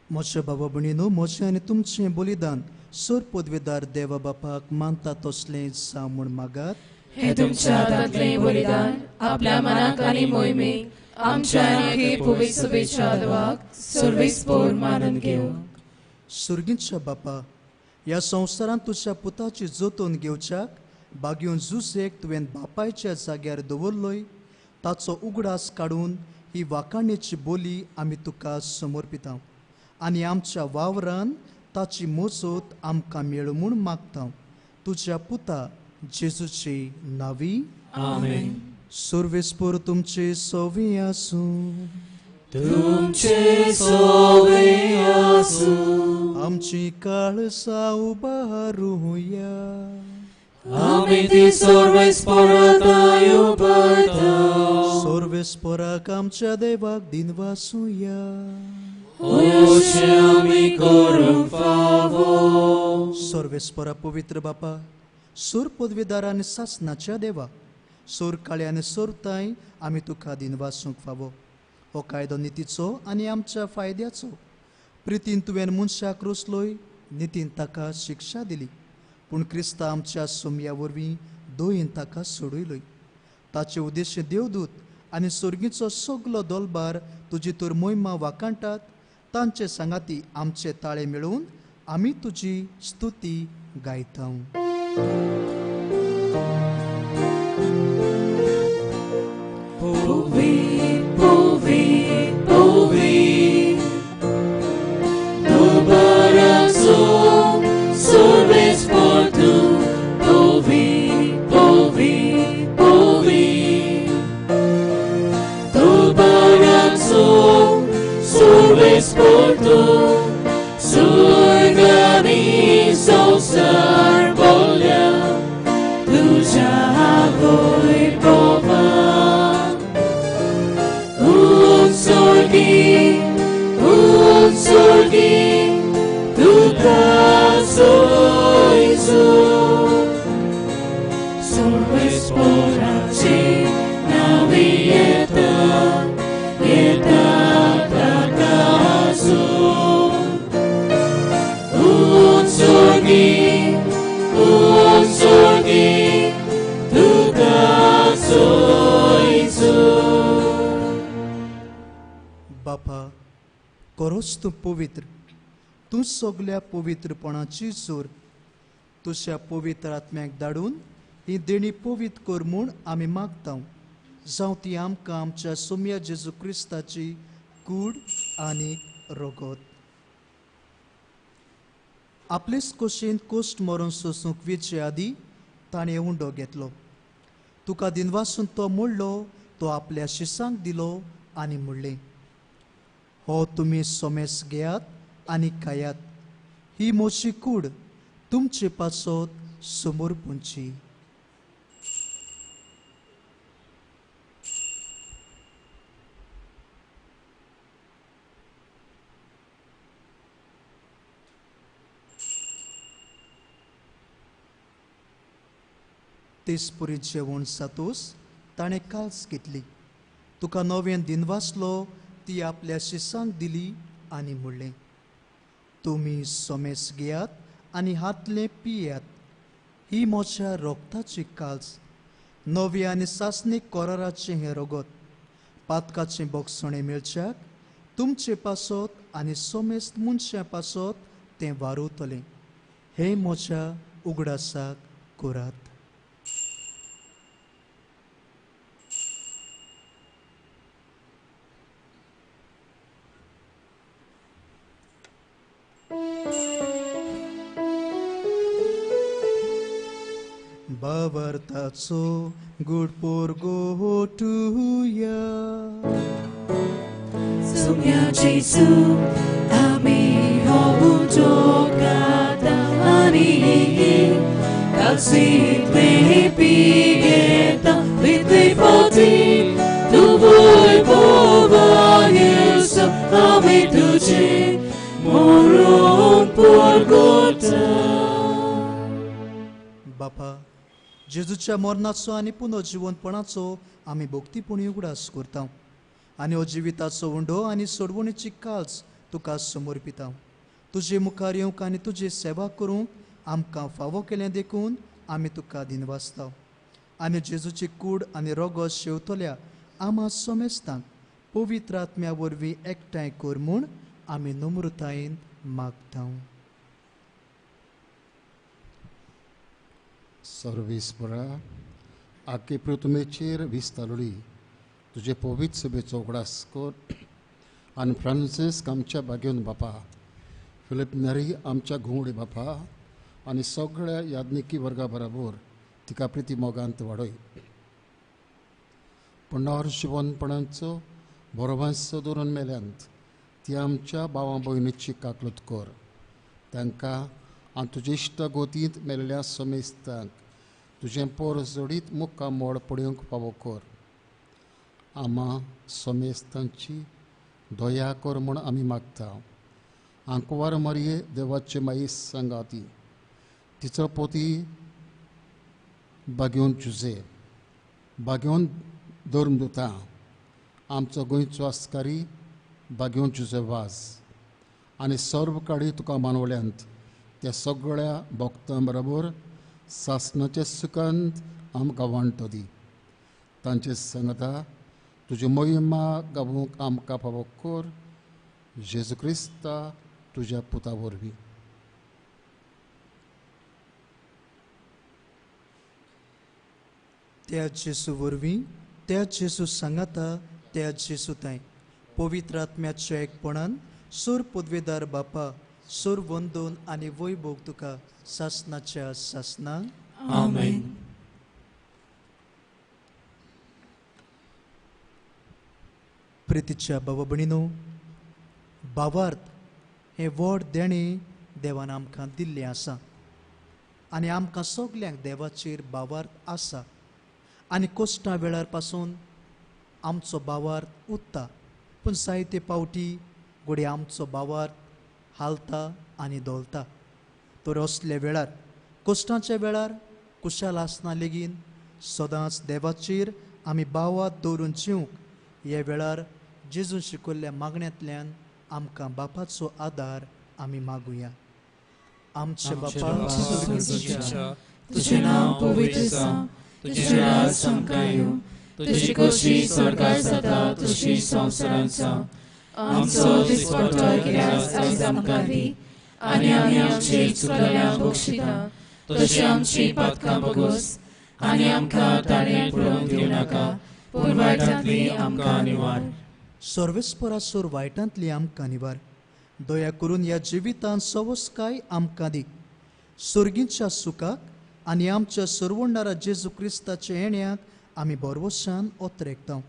म्हज्या बाबा भयणीनो, म्हजें आनी तुमचें बलिदान सर पदवेदार देवा बापाक मानता तसलें जावं म्हूण मागात. हे तुमच्या हातांतलें बलिदान आपल्या मनाक आनी मोहिमेक आमच्या आनी पवित्र सभेच्या देवाक सर्वेस्पोर मानून घेवं. सुर्गींच्या बापा, ह्या संवसारांत तुज्या पुताची जतन घेवच्याक बागयोन जुसेक तुवें बापायच्या जाग्यार दवरलोय, ताचो उगडास काडून ही वाखाणेची बोली आमी तुका समर्पिता आनी आमच्या वावरान ताची मोजत आमकां मेळूं म्हूण मागता. तुज्या पुता जेजूची नावी आमेन. सर्वेस्पोर तुमचे सोवी आसूं. तुमचे सोवे आसूं. आमची काळसा उबारुया. आमी ती सर्वेस्पोराक उबारता. सर्वेस्पोराक आमच्या देवाक दिनवासुया. अशें आमी करूंक फावो. सर्वेस्पोरा पवित्र बापा, सूर पदवीदार आनी सासनाच्या देवा, सूर काळे आनी सोरताय आमी तुका दिनवासूंक फावो. हो कायदो नितीचो आनी आमच्या फायद्याचो. प्रितीन तुवें मनशाक रोसलोय, नितीन ताका शिक्षा दिली, पूण क्रिस्ता आमच्या सोमया वरवीं दयेन ताका सोडयलोय. ताचे उद्देश्य देवदूत आनी सोर्गीचो सगलो दोलबार तुजी तर मोहिमा वाखाणटात. तांचे सांगाती आमचे ताळे मेळोवन आमी तुजी स्तुती गायता. Povi, povi, povi, tu sorves por tu. Povi, povi, povi, tu sorves por tu. Surgani sosar bolya, tuja voi pova. Un sorgi, tuta soizu. Sorves poraci navieta, yeta takazu. Un sorgi, tuta soizu. बापा, करोच तूं पवित्र, तूं सगल्या पवित्रपणाची जोर. तुज्या पवित्र आत्म्याक धाडून ही देणी पवित्र कर म्हूण आमी मागता. जावं ती आमकां आमच्या सोम्या जेजू क्रिस्ताची कूड आनी रगत. आपलेच कोशेन कोश्ट मरून सोसूंक वेचे आदी ताणें उंडो घेतलो. तुका दिनवासून तो मोडलो, तो आपल्या शिसांक दिलो आनी म्हणलें, हो तुमी सोमेस घेयात आनी खायात, ही म्हजी कूड तुमचे पासत समोर पुंची. तेच पुरी जेवण जातूच ताणें काल्स घेतली, तुका नवें दिनवासलो, ती आपल्या शिसांक दिली आनी म्हणलें, तुमी सोमेस घेयात आनी हातलें पियात, ही म्हज्या रोगताची काल्स, नवी आनी सासणीक कोराराचें हें रगत, पातकाचें बोगसणें मेळच्याक तुमचे पासत आनी सोमेस्त मनशां पासत तें वारवतलें. हें म्हज्या उगडासाक करात. भावार्थाचो गुड पोरगोटुया. सुम्या जेजू आमी हो उजो गाता आनी कालसींतले पियेता तितले फावटी तुवय बोवा येसू आमी तुजे मोरून पोरगोता. बापा, जेजूच्या मरणाचो आनी पुनर्जिवनपणाचो आमी भक्तीपणी उगडास करता आनी हो जिविताचो उंडो आनी सोडवणीची काळज तुका समर्पिता. तुजे मुखार येवंक आनी तुजी सेवा करूंक आमकां फावो केलें देखून आमी तुका दिनवासता. आनी जेजूची कूड आनी रोगो शेवतल्या आमा समेस्तांक पवित्र आत्म्या वरवीं एकठांय कर म्हूण आमी नम्रतायेन मागता. सर्वेस्परा, आखे पृथ्वीचेर विस्तारली तुजे पवित्र सभेचो उगडास कर आनी फ्रांसिस्क आमच्या बागेवन बापा, फिलीप नेरी आमच्या घुंवडे बापा आनी सगळ्या याज्ञिकी वर्गा बराबर तिका प्रिती मोगांत वाडय. पुनर्जिवनपणाचो बरोवांसो दवरून मेल्यांत ती आमच्या भावा भयणीची काकलूत कर. तांकां आनी तुजे इश्ट गोतींत मेल्ल्या समेस्तांक तुजें पोर जोडीत मुक्का मोड पळोवंक फावो कर. आमा समेस्तांची दया कर म्हूण आमी मागता. आंकवार मरये देवाचे माई सांगाती तिचो पोती बागेवन जुजे बागेवन धर्म दिता आमचो गोंयचो आस्कारी बागेवन जुजे वाज आनी सर्व काडी तुका मानवल्यांत त्या सगळ्या भक्तां बरोबर सासणाचे सुखांत आमकां वांटो दी. तांचे सांगता तुजी महिमा गावूंक आमकां फावो कर जेजू क्रिस्ता तुज्या पुता वरवीं. त्या जेजू वरवीं, त्या जेजू सांगाता, त्या जेजू तांय पवित्र आत्म्याच्या एकपणान सोर पदवेदार बापा सोर वंदन आनी वैभोग तुका सासनाच्या सासना. आमेन. प्रितीच्या बाबा भयणीनो, भावार्थ हें व्हड देणें देवान आमकां दिल्लें आसा आनी आमकां सगल्यांक देवाचेर भावार्थ आसा आनी कश्टां वेळार पासून आमचो भावार्थ उत्ता, पूण जायते पावटी घडये आमचो भावार्थ हालता आनी धोलता. तर असल्या वेळार, कश्टांच्या वेळार कुशाल आसना लेगीन सदांच देवाचेर आमी भावार्थ दवरून जिवंक ह्या वेळार जेजून शिकयल्ल्या मागण्यांतल्यान आमकां बापाचो आदार आमी मागुया. आमचे बापा तुजें नांव पवित्र जावं, तुजें राज आमकां येवं, तुजी खोशी स्वर्गार जाता तशी संवसारांत जावं. आमचो दिसपट्टो गिरास आयज आमकां दी आनी आमी आमचे चुकल्यांक बक्षिता तशी आमची पातकां बगोस आनी आमकां ताणें पळोवंक दिवं नाका, पूण वायटांतली आमकां निवार. सर्वेस्परासोर वायटांतली आमकां निवार. दया करून ह्या जिवितांत सवस्काय आमकां दी. सर्गीच्या सुखाक आनी आमच्या सरवणदारा जेजू क्रिस्ताच्या येण्याक आमी भरवशान ओतरेकता.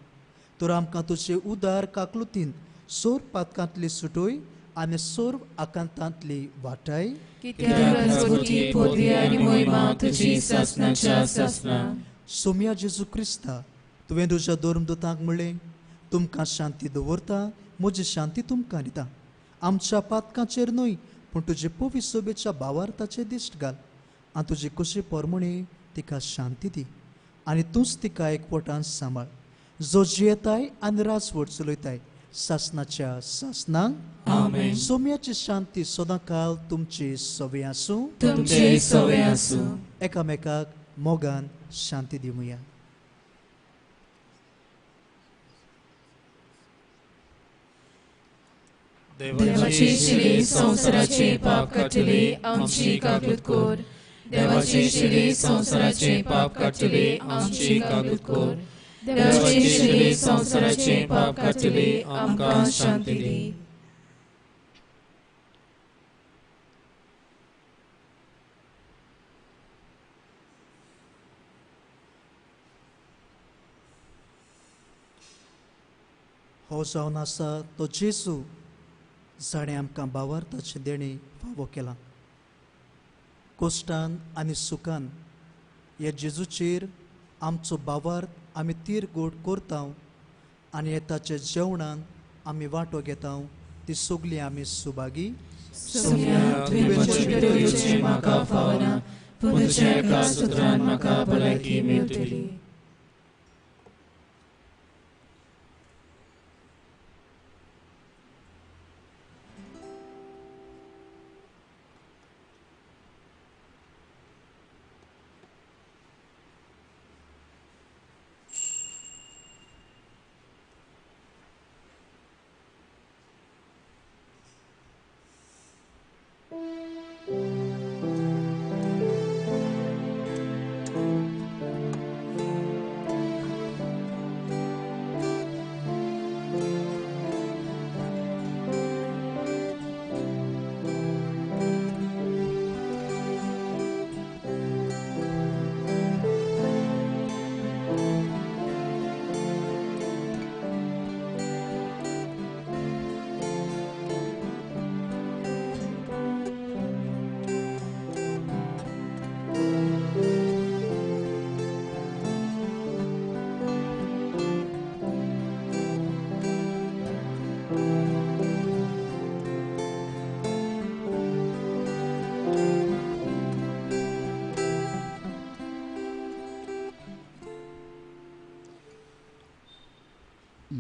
तर आमकां तुजे उदार काकलुतीन सोर पातकांतली सुटोय आनी सोर आकांतांतली वाटाय. सोम्या जेजू क्रिस्ता, तुवें तुज्या धर्मदूतांक म्हणलें, तुमकां शांती दवरता, म्हजी शांती तुमकां दिता. आमच्या पातकांचेर न्हय पूण तुजे पवित्र सोबेच्या भावार्थाचेर दिश्ट घाल आनी तुजी कुशी परमणी तिका शांती दी आनी तूंच तिका एकवटान सांबाळ, जो जियेताय आनी राजवट चलयताय सासनाच्या सासनांक. आमेन. सोम्याची शांती सदांकाल तुमची सवे आसूं, तुमचे सवे आसूं. एकामेकाक मोगान शांती दिवया. देवाची शिली संवसाराचे पाप काडटली आमची काकूत कर. देवाची शिली संवसाराचे पाप काडटली आमची काकूत कर. देवाची शिली संवसाराचे पाप काडटली आमकां शांती दी. हो जावन आसा तो जेजू जाणें आमकां भावार्थाचें देणें फावो केलां. कोश्टान आनी सुखान ह्या जेजूचेर आमचो भावार्थ आमी तीर गोड करता आनी हे ताच्या जेवणान आमी वांटो घेता ती सगळी आमी सुभागी. म्हाका फावना पूण तुज्या एका सुत्रान म्हाका भलायकी मेळटली.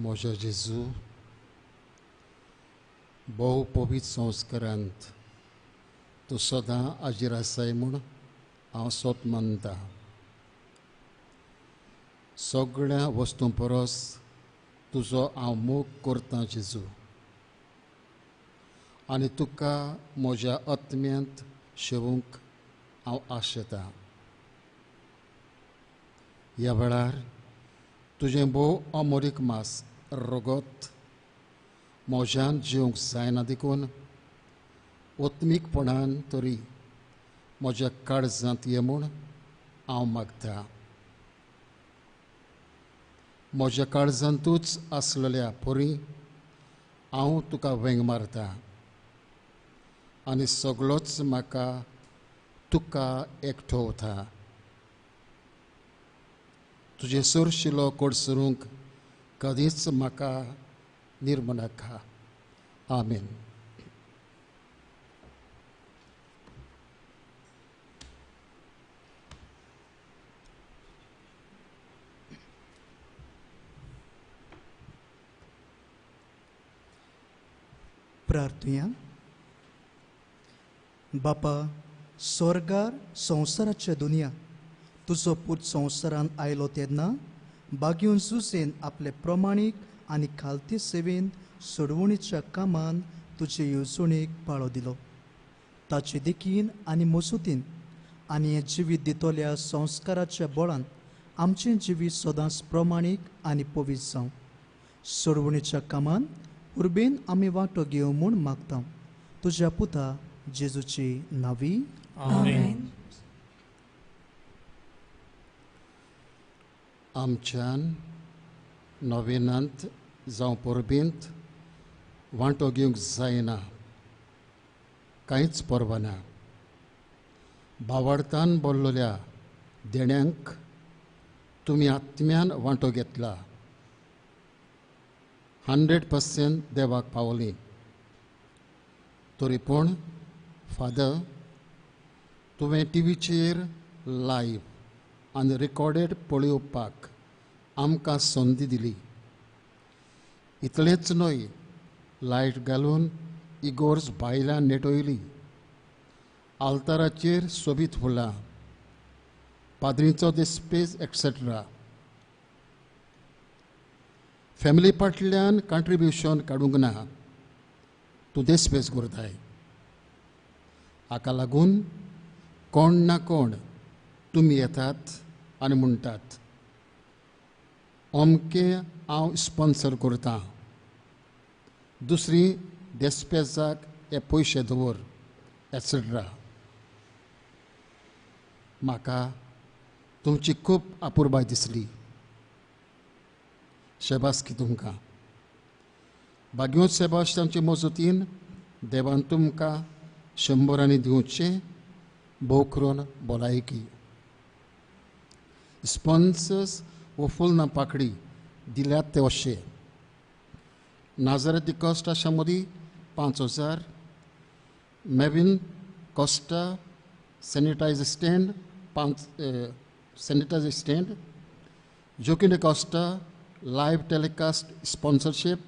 म्हज्या जेजू, भोव पवित्र संस्कारांत तूं सदां हाजीर आसाय म्हूण हांव सोत मानता. सगळ्या वस्तूं परस तुजो हांव मोग करतां जेजू, आनी तुका म्हज्या आत्म्यांत शेवूंक हांव आशेतां. ह्या वेळार तुजें भोव अमोरीक मास रगत म्हज्यान जेवंक जायना देखून आत्मीकपणान तरी म्हज्या काळजांत ये म्हूण हांव मागता. म्हज्या काळजांतूच आसलेल्या परी हांव तुका वेंग मारता आनी सगळोच म्हाका तुका एकठोवता. तुजें सोरशिलो कोडसरूंक कदींच म्हाका निर्मनाका. आमेन. प्रार्थुया. बापा स्वर्गार संवसाराच्या दुनिया तुजो पूत संवसारान आयलो तेन्ना बागेवन सुसेन आपले प्रमाणीक आनी खालती सेवेन सोडवणीच्या कामान तुजे येवजणेक पाळो दिलो. ताचे देखीन आनी मजूतीन आनी हें जिवीत दितल्या संस्काराच्या बळान आमचें जिवीत सदांच प्रमाणीक आनी पवित्र जावं. सोडवणीच्या कामान उर्बेन आमी वांटो घेवं म्हूण मागता तुज्या पुता जेजूची नावी. आमेन. आमच्यान नोवेनांत जावं परबेंत वांटो घेवंक जायना, कांयच पर्वा ना. भावार्थान बोल्लोल्या देण्यांक तुमी आत्म्यान वांटो घेतला. 100% देवाक पावली. तरी पूण फादर, तुवें टिवीचेर लायव्ह आनी रिकॉर्डेड पळोवपाक आमकां संदी दिली. इतलेंच न्हय, लायट घालून इगोर्ज बायलां नेटयली, आल्ताराचेर सोबीत फुलां, पाद्रींचो दिस्पेज एक्सेट्रा. फॅमिली फाटल्यान कॉन्ट्रिब्युशन काडूंक ना, तूं देस्पेज करताय. हाका लागून कोण ना कोण तुमी येतात आनी म्हणटात अमकें हांव स्पॉन्सर करतां, दुसरी देस्पेजाक हे पयशे दवर एट्सेट्रा. म्हाका तुमची खूब अपुरबाय दिसली. शेबासकी तुमकां. भाग्योत सेबास्त्यांचे मजतीन देवान तुमकां शंबरांनी दिवचें भोव करून भलायकी. स्पॉन्सर्स वो फुलना पाकडी दिल्यात ते अशे: Nazareth Costa शामोदी 5,000, Mevin Costa sanitizer stand 5 sanitizer stand, Joaquim Costa live telecast sponsorship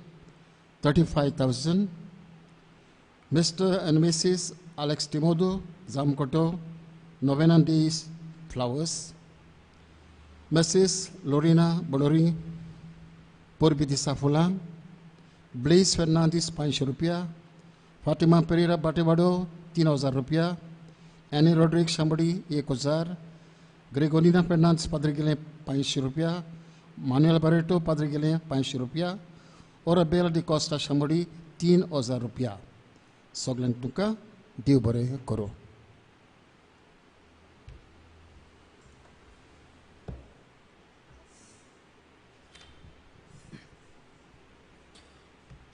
35,000, Mr and Mrs Alex Timodo Jamkoto Novena days flowers, Mrs Lorina Bodori परबी दिसा फुलां, ब्लेस फेर्नांदीस 500 रुपया, फातिमा पेरेरा बाटेवाडो 3,000 रुपया, एनी रोड्रिक शांबडी 1,000, ग्रेगोलिना फेर्नांदीस पाद्रिगेले 500 रुपया, मानुएल बारेटो पाद्रिगेले 500 रुपया, ओराबेल दी कॉस्टा शांबडी 3,000 रुपया. सगल्यांक तुमकां देव बरें करूं.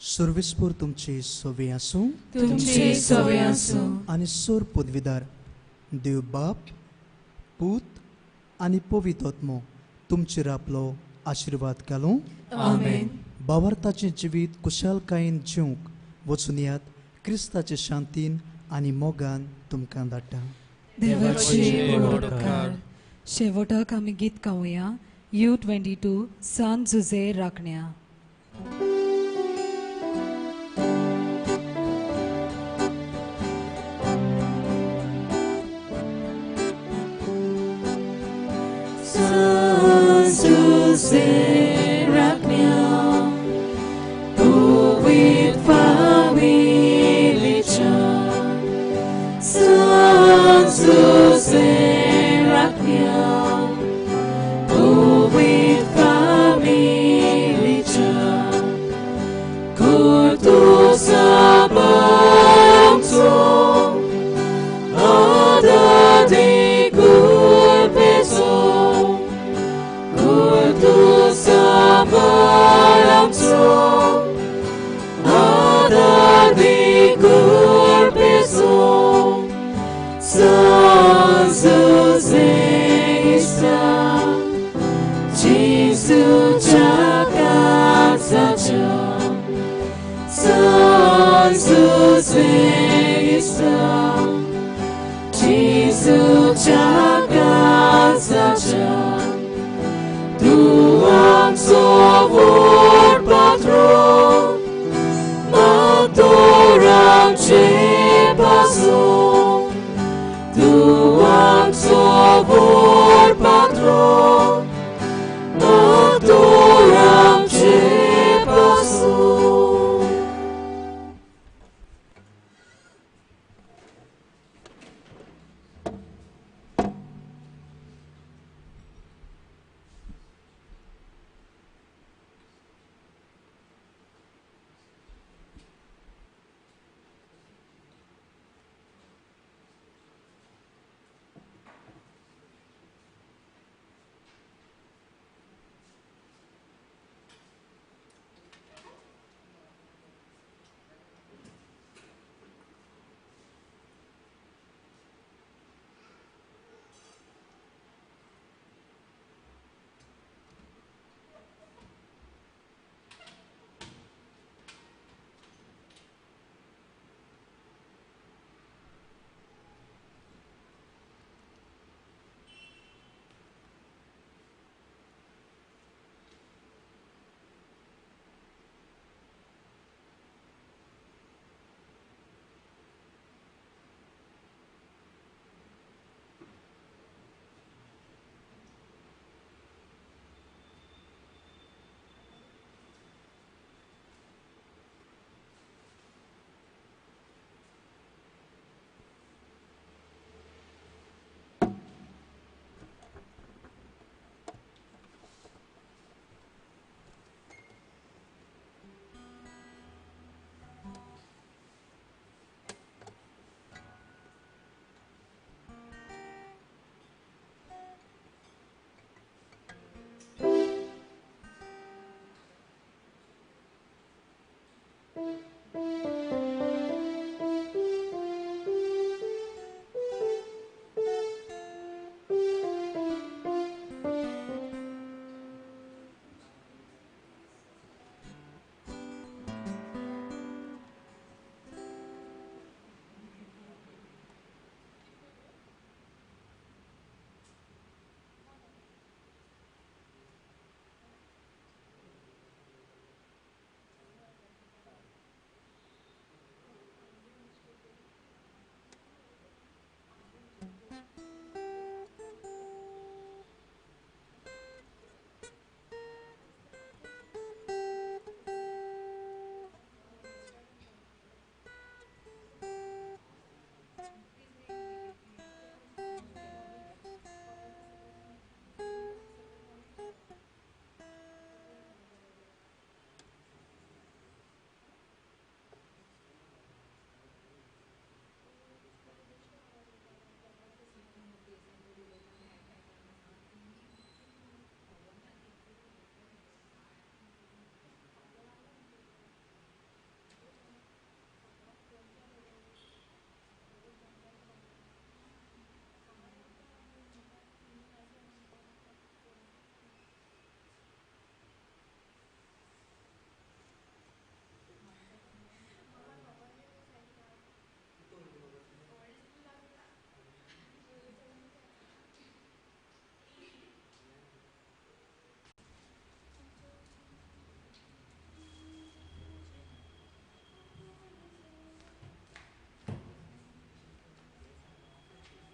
सर्विसपूर तुमची सोवे आसूं, तुमची सोवे आसूं. आनी सोर पदवीदार देव बाप, पूत आनी पवित्र आत्मो तुमचेर आपलो आशिर्वाद घालूं. आमेन. बावरताचें जिवीत कुशालकायेन जिवंक वचून क्रिस्ताचे शांतीन आनी मोगान तुमकां धाडटा. देवाचे व्हड उपकार. शेवटाक आमी गीत गावया U22 सान Jose राखण्या. San Jose Raknya, with family San Jose Raknya, with family Kurtu Sabamso, Ada de Gurpeso, Kurtu Sabaramso, Ada de Gurpeso, San Jose Isa, Jesu Chakasacha, San Jose Isa.